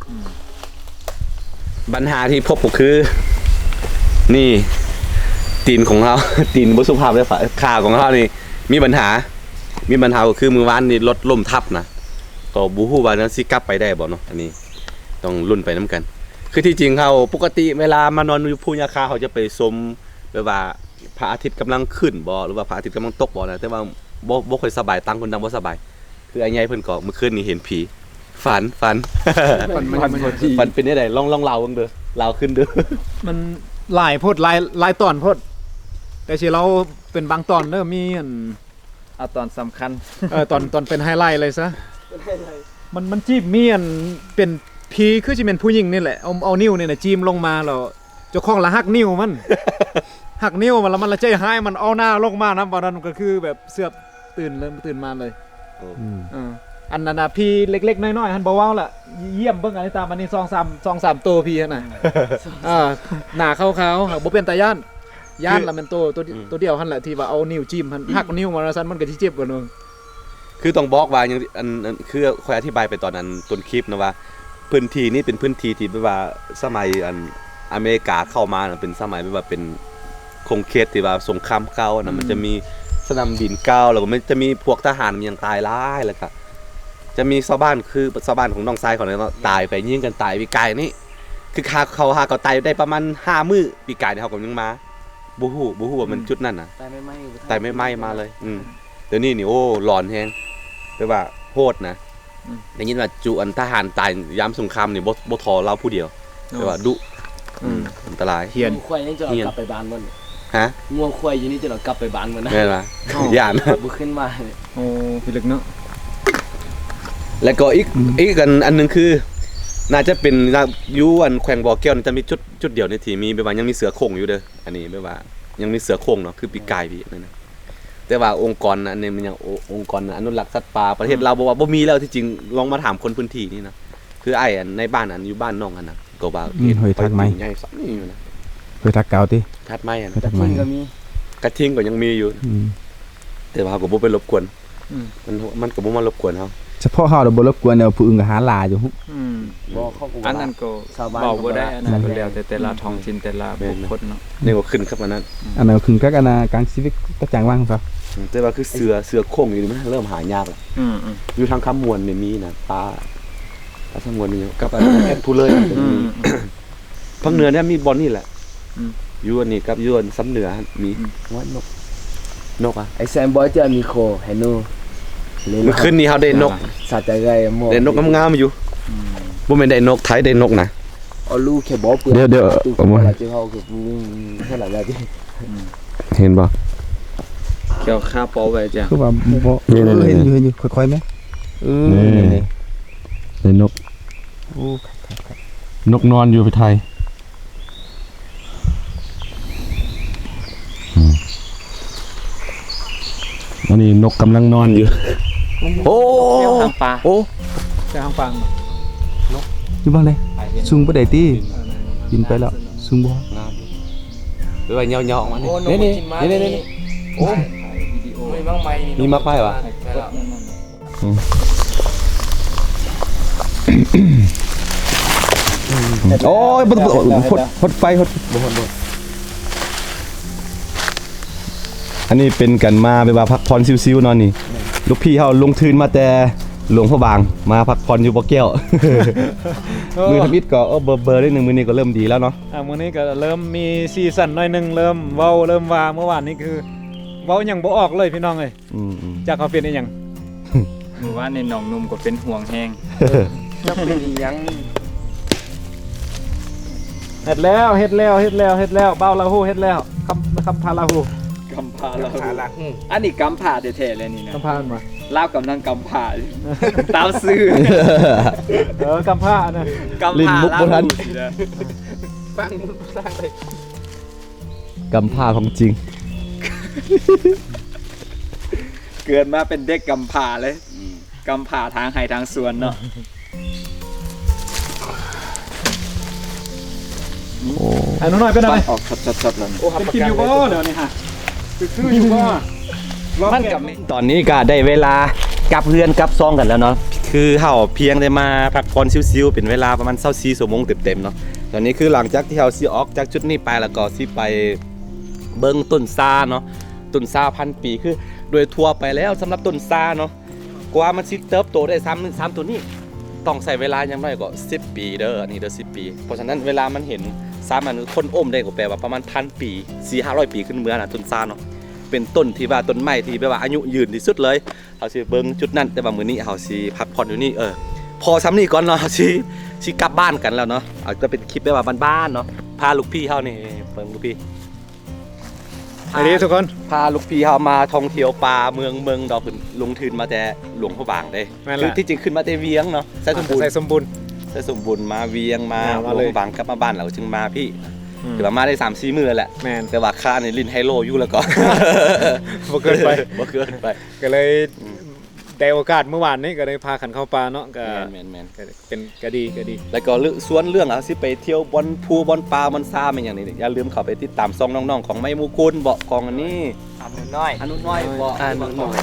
ອືມ ບັນຫາທີ່ພົບກໍຄື ນີ້ ຕີນຂອງເຮົາ ຕີນບໍ່ສຸພາບເດ້ ຂາຂອງເຮົານີ້ມີບັນຫາ ມີບັນຫາກໍຄືມື້ວານນີ້ລົດລົ້ມທັບນະ. ກໍບໍ່ຮູ້ວ່າຊິກັບໄປໄດ້ບໍ່ເນາະ ອັນນີ້ຕ້ອງລຸ້ນໄປນຳກັນ. ຄືທີ່ຈິງເຮົາ ປົກກະຕິເວລາມານອນຢູ່ພູຍາຄາ ເຮົາຈະໄປຊົມແບບວ່າ ພະອາທິດກຳລັງຂຶ້ນບໍ່ ຫຼືວ່າພະອາທິດກຳລັງຕົກບໍ່ນະ. ແຕ່ວ່າ ບໍ່ ບໍ່ຄ່ອຍສະບາຍ ຕ່າງຄົນຕ່າງບໍ່ສະບາຍ. ຄືອ້າຍໃຫຍ່ເພິ່ນກໍມື້ຄືນນີ້ເຫັນຜີ ຝັນ ຝັນ ຝັນມັນ ຝັນເປັນແນວໃດ? ລອງ ລອງເລົ່າເບິ່ງເດີ ເລົ່າຂຶ້ນເດີ. ມັນຫຼາຍໂພດ ຫຼາຍ ຫຼາຍຕອນໂພດ ແຕ່ຊິເລົ່າເປັນບາງຕອນເດີ. ມີອັນ ເອົາຕອນສຳຄັນ ເອີ ຕອນ ຕອນເປັນໄຮໄລເລີຍຊະ. ມັນ ມັນຈີບ ມີອັນເປັນຜີ ຄືຊິແມ່ນຜູ້ຍິງນີ້ແຫຼະ ເອົາ ເອົານິ້ວນີ້ນະຈີ້ມລົງມາ ແລ້ວເຈົ້າຂອງລະຫັກນິ້ວມັນ ຫັກນິ້ວມັນ ແລ້ວມັນລະໃຈຮ້າຍ ມັນເອົາໜ້າລົງມານຳ. ຕອນນັ້ນກໍຄືແບບເສືອບຕື່ນເລີຍ ຕື່ນມາເລີຍ. ອືມ ເອີ ອັນນັ້ນນະ ຜີເລັກໆນ້ອຍໆຫັ້ນບໍ່ເວົ້າລະ ຢ້ຽມເບິ່ງອັນນີ້ ຕາມອັນນີ້ ສອງສາມ ສອງສາມໂຕຜີຫັ້ນນະ. ເອີ ໜ້າຂາວໆ ຫາກບໍ່ເປັນຕາຢ້ານ. ຢ້ານລະແມ່ນໂຕ ໂຕ ອືມ ໂຕດຽວຫັ້ນແຫຼະ ທີ່ວ່າເອົານິ້ວຈີ້ມຫັ້ນ ຫັກນິ້ວມັນວ່າຊັ້ນ ມັນກໍຊິເຈັບກວ່າໜຶ່ງ. ຄືຕ້ອງບອກວ່າຫຍັງ ອັນ ອັນ ຄືຂ້ອຍອະທິບາຍໄປຕອນນັ້ນຕົ້ນຄລິບນະວ່າ ພື້ນທີ່ນີ້ເປັນພື້ນທີ່ທີ່ແບບວ່າສະໄໝອັນອາເມລິກາເຂົ້າມານະ ເປັນສະໄໝແບບວ່າເປັນຂົງເຂດທີ່ວ່າສົງຄາມເກົ່ານະ. ອືມ ມັນຈະມີສະໜາມບິນເກົ່າ ແລ້ວກໍມັນຈະມີພວກທະຫານມີຫຍັງຕາຍຫຼາຍ ແລ້ວກໍຈະມີຊາວບ້ານ ຄືຊາວບ້ານຂອງນ້ອງຊາຍເຂົາເນາະ ຕາຍໄປ ຍິງກັນຕາຍປີກາຍນີ້. ຄືຫາ ເຂົາຫາກໍຕາຍໄດ້ປະມານຫ້າມື້ ປີກາຍນີ້ເຮົາກໍຍັງມາ ບໍ່ຮູ້ ບໍ່ຮູ້ວ່າມັນ ອືມ ຈຸດນັ້ນນະ ຕາຍໃໝ່ໆ ຕາຍໃໝ່ໆມາເລີຍ. ອືມ ດຽວນີ້ນີ້ ໂອ້ ຫຼອນແຮງ ແບບວ່າໂຫດນະ. ອືມ ໄດ້ຍິນວ່າຈຸອັນທະຫານຕາຍຍາມສົງຄາມນີ້ ບໍ່ ບໍ່ທໍລາວຜູ້ດຽວ ແບບວ່າດຸ. ອືມ ອັນຕະລາຍ. ງົວຄວາຍຍັງຈະເອົາກັບໄປບ້ານບໍ່ນີ້? ຮະ? ງົວຄວາຍຢູ່ນີ້ຈະເອົາກັບໄປບ້ານບໍ່ນະ? ແມ່ນລະ ຢ້ານ ບໍ່ຂຶ້ນມາ. ໂອ້ ພິລຶກເນາະ. ແລ້ວກໍອີກ ອືມ ອີກອັນ ອັນໜຶ່ງຄື ໜ້າຈະເປັນ ຢູ່ອັນແຂວງບໍ່ແກ້ວນີ້ຈະມີຈຸດ ຈຸດດຽວນີ້ທີ່ມີ ແບບວ່າຍັງມີເສືອໂຄ່ງຢູ່ເດີ. ອັນນີ້ແບບວ່າຍັງມີເສືອໂຄ່ງເນາະ ຄືປີກາຍປີນັ້ນນະ. ແຕ່ວ່າອົງກອນ ອັນນີ້ມັນຍັງ ໂອ ອົງກອນອະນຸລັກສັດປ່າ ປະເທດ ອືມ ລາວບອກວ່າບໍ່ມີແລ້ວ. ທີ່ຈິງລອງມາຖາມຄົນພື້ນທີ່ນີ້ນະ ຄືອ້າຍອັນໃນບ້ານ ອັນຢູ່ບ້ານນ້ອງຫັ້ນນະ ກໍວ່າ ອືມ ເຫັນ ຫ້ວຍທັກໄມ້ ໃຫຍ່ສ່ຳນີ້ຢູ່ນະ. ຫ້ວຍທັກເກົ່າຕິ? ທັກໄມ້ຫັ້ນນະ ກະທິງກໍມີ ກະທິງກໍຍັງມີຢູ່. ອືມ ແຕ່ວ່າເຮົາກໍບໍ່ໄປລົບກວນ. ອືມ ມັນ ມັນກໍບໍ່ມາລົບກວນເຮົາ ສະເພາະເຮົາລະບໍ່ລົບກວນ ແຕ່ວ່າຜູ້ອື່ນກໍຫາຫຼາຍຢູ່. ອືມ ບໍ່ ເຂົາກໍ ອັນນັ້ນກໍເວົ້າບໍ່ໄດ້ ອັນນັ້ນກໍແລ້ວແຕ່ ແຕ່ລະທ້ອງຖິ່ນ ແຕ່ລະບຸກຄົນເນາະ. ແມ່ນ ນີ້ກໍຂຶ້ນກັບອັນນັ້ນ ອັນນັ້ນກໍຂຶ້ນກັບອັນນ່າ ການຊີວິດປະຈຳວັນຂອງເຂົາ. ອືມ ແຕ່ວ່າຄືເສືອ ເສືອໂຄ່ງຢູ່ນີ້ມັນເລີ່ມຫາຍາກລະ. ອືມໆ ຢູ່ທາງຄຳມ່ວນນີ້ມີນະ ປາ ປາສະຫງວນນີ້ ກັບອັນແອັດພູເລີຍ. ອືມ ພາກເໜືອນີ້ມີບ່ອນນີ້ແຫຼະ. ອືມ ຢູ່ອັນນີ້ກັບຢູ່ອັນຊຳເໜືອຫັ້ນມີ. ອືມ ວ່ານົກ ນົກອະ ໄອ້ແຊມບອຍເຈົ້າມີຄໍແຮນູ ມື້ຄືນນີ້ເຮົາໄດ້ນົກ ສະໃຈໄດ້ໝໍ ໄດ້ນົກງາມໆຢູ່. ອືມ ບໍ່ແມ່ນໄດ້ນົກໄທ ໄດ້ນົກນະ. ເອົາລູກແຄ່ບໍ່ເປືອນ ດຽວໆ ເອົາມາ ເຮົາຄືເທົ່ານັ້ນແຫຼະ. ອືມ ເຫັນບໍ່? ແຂ້ວຄາປອໄວ້ຈ້ະ ຄືວ່າບໍ່ ນີ້ໆໆ ເອີ ເຫັນຢູ່ ເຫັນຢູ່ ຄ່ອຍໆແມ. ເອີ ນີ້ ນີ້ ໄດ້ນົກ. ໂອ້ ຄັກໆໆ ນົກນອນຢູ່ໄທ. ອືມ ອັນນີ້ນົກກຳລັງນອນຢູ່. ໂອ້ ແຖວຫາງປາ ໂອ້ ແຖວຫາງປາ ຢູ່ບ້ານໃດ? ສູງບໍ່ໄດ້ຕິ? ບິນໄປແລ້ວ ສູງບໍ່? ງາມ ໄປໄວ້ຍາວໆອອກມານີ້. ໂອ້ ນີ້ໆໆ ໂອ້ ມີໝາກໄມ້ ມີໝາກໄມ້ຫວາ? ອືມ ໂອ້ຍ ບໍ່ ບໍ່ ຫົດ ຫົດໄຟ ຫົດ ບໍ່ຫົດ ບໍ່. ອັນນີ້ເປັນການມາແບບວ່າພັກຜ່ອນຊິວໆເນາະ. ນີ້ ແມ່ນ ລູກພີ່ເຮົາລົງທຶນມາແຕ່ຫຼວງພະບາງ ມາພັກຜ່ອນຢູ່ບໍ່ແກ້ວ. ເອີ ມື້ທຳອິດກໍ ເອີ ເບີໆ ໜຶ່ງ ມື້ນີ້ກໍເລີ່ມດີແລ້ວເນາະ. ອ່າ ມື້ນີ້ກໍເລີ່ມມີສີສັນໜ້ອຍໜຶ່ງ ເລີ່ມເວົ້າ ເລີ່ມວ່າ. ເມື່ອວານນີ້ຄືເວົ້າຫຍັງບໍ່ອອກເລີຍ ພີ່ນ້ອງເອີຍ. ອືມໆ ຈັກເຂົາເປັນອີ່ຫຍັງ. ມື້ວານນີ້ນ້ອງໜຸ່ມກໍເປັນຫ່ວງແຮງ. ເອີ ຈັກເປັນອີ່ຫຍັງ. ເຮັດແລ້ວ ເຮັດແລ້ວ ເຮັດແລ້ວ ເຮັດແລ້ວ ບ່າວລາຫູເຮັດແລ້ວ. ກຳ ກຳພາລາຫູ ກຳພາລາຫູ ກຳພາລາຫູ. ອັນນີ້ກຳພາແທ້ໆເລີຍນີ້ນະ. ກຳພາແມ່ນບໍ່? ລາວກຳລັງກຳພາຢູ່ ຕາມຊື່. ເອີ ກຳພາອັນນັ້ນ ກຳພາ ຫຼິ້ນມຸກບໍ່ທັນ ລາຫູຊິເດີ. ຟັງສາງເລີຍ. ກຳພ້າຂອງຈິງ ເກີດມາເປັນເດັກກຳພ້າເລີຍ. ອືມ ກຳພ້າທາງໄຮ່ທາງສວນເນາະ. ໂອ້ ອາ ໜູນ້ອຍເປັນໄງ? ປັດອອກຊັດໆແລ້ວ. ໂອ້ ເປັນກິນຢູ່ບໍ່ດຽວນີ້ຮະ? ຄືຢູ່ບໍ່? ມັນກໍມີ. ຕອນນີ້ກໍໄດ້ເວລາກັບເຮືອນກັບຊ່ອງກັນແລ້ວເນາະ. ຄືເຮົາພຽງໄດ້ມາພັກຜ່ອນຊິວໆ ເປັນເວລາປະມານຊາວສີ່ຊົ່ວໂມງເຕັມໆເນາະ. ຕອນນີ້ຄືຫຼັງຈາກທີ່ເຮົາຊິອອກຈາກຈຸດນີ້ໄປ ແລ້ວກໍຊິໄປເບິ່ງຕົ້ນຊາເນາະ, ຕົ້ນຊາພັນປີ. ຄືໂດຍທົ່ວໄປແລ້ວສຳລັບຕົ້ນຊາເນາະ ກວ່າມັນຊິເຕີບໂຕໄດ້ສ່ຳ ສ່ຳໂຕນີ້ ຕ້ອງໃຊ້ເວລາຢ່າງໜ້ອຍກໍສິບປີເດີ, ອັນນີ້ເດີ ສິບປີ. ເພາະສະນັ້ນເວລາມັນເຫັນຊາ ມັນຄົນອົມໄດ້ກໍແປວ່າປະມານພັນປີ ສີ່ຫ້າຮ້ອຍປີຂຶ້ນເມືອນະ ຕົ້ນຊາເນາະ. ເປັນຕົ້ນທີ່ວ່າ ຕົ້ນໄມ້ທີ່ແບບວ່າອາຍຸຍືນທີ່ສຸດເລີຍ. ເຮົາຊິເບິ່ງຈຸດນັ້ນ ແຕ່ວ່າມື້ນີ້ເຮົາຊິພັກຜ່ອນຢູ່ນີ້. ເອີ ພໍສ່ຳນີ້ກ່ອນເນາະ ເຮົາຊິ ຊິກັບບ້ານກັນແລ້ວເນາະ. ເອົາ ກໍເປັນຄລິບແບບວ່າບ້ານໆເນາະ ພາລູກພີ່ເຮົານີ້ ເບິ່ງລູກພີ່ ສະບາຍດີທຸກຄົນ ພາລູກພີ່ເຮົາມາທ່ອງທ່ຽວປ່າເມືອງເມືອງດອກ. ເພິ່ນລົງທຶນມາແຕ່ຫຼວງພະບາງເດ້. ແມ່ນແຫຼະ ຄືທີ່ຈິງຂຶ້ນມາແຕ່ວຽງເນາະ ໄຊສົມບູນ ໄຊສົມບູນ ໄຊສົມບູນ ມາວຽງ ມາ ອ່າ ມາເລີຍ ຫຼວງພະບາງ ກັບມາບ້ານແລ້ວຈຶ່ງມາພີ້. ອືມ ຖືວ່າມາໄດ້ສາມສີ່ມື້ແລ້ວແຫຼະ. ແມ່ນ ແຕ່ວ່າຄານີ້ຫຼິ້ນໄຮໂລຢູ່ ແລ້ວກໍບໍ່ເກີນໄປ ບໍ່ເກີນໄປ ກໍເລີຍ ອືມ ໄດ້ໂອກາດມື້ວານນີ້ກໍໄດ້ພາກັນເຂົ້າປ່າເນາະ. ກໍ ແມ່ນໆໆ ກໍເປັນ ກໍດີ ກໍດີ. ແລ້ວກໍເລື່ອງ ສ່ວນເລື່ອງເຮົາຊິໄປທ່ຽວບ່ອນພູ ບ່ອນປ່າ ບ່ອນຊາ ແມ່ນຫຍັງນີ້ ຢ່າລືມເຂົ້າໄປຕິດຕາມຊ່ອງນ້ອງໆ ຂອງໄມ້ມູກຸນເບາະ ຂອງອັນນີ້ ອານຸນ້ອຍ ອານຸນ້ອຍເບາະ ອານຸນ້ອຍ.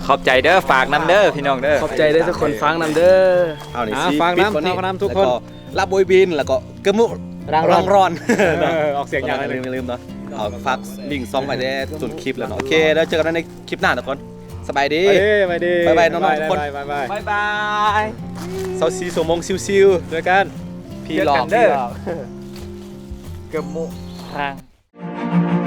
ຂອບໃຈເດີ ຝາກນຳເດີພີ່ນ້ອງເດີ ຂອບໃຈເດີທຸກຄົນ ຝາກນຳເດີ. ເອົານີ້ ອ່າ ຝາກນຳ ຝາກນຳທຸກຄົນ ແລ້ວກໍລາບໂບຍບິນ ແລ້ວກໍກະມຸ ຣັງຣອນ ເອີ ອອກສຽງຍາກ ຢ່າລືມເນາະ. ເອົາ ຝາກລິ້ງຊ່ອງໄວ້ແດ່ຕົ້ນຄລິບແລ້ວເນາະ. ໂອເຄ ແລ້ວເຈີກັນໃນຄລິບໜ້າທຸກຄົນ. ສະບາຍດີ ສະບາຍດີ ບາຍບາຍນ້ອງໆ ທຸກຄົນ ບາຍບາຍ ບາຍບາຍ ຊາວສີ່ຊົ່ວໂມງຊິວໆ ເຈີກັນ ພີ້ຫຼອກ ເຈີກັນເດີ ພີ້ຫຼອກ ກະມຸ ຣັງ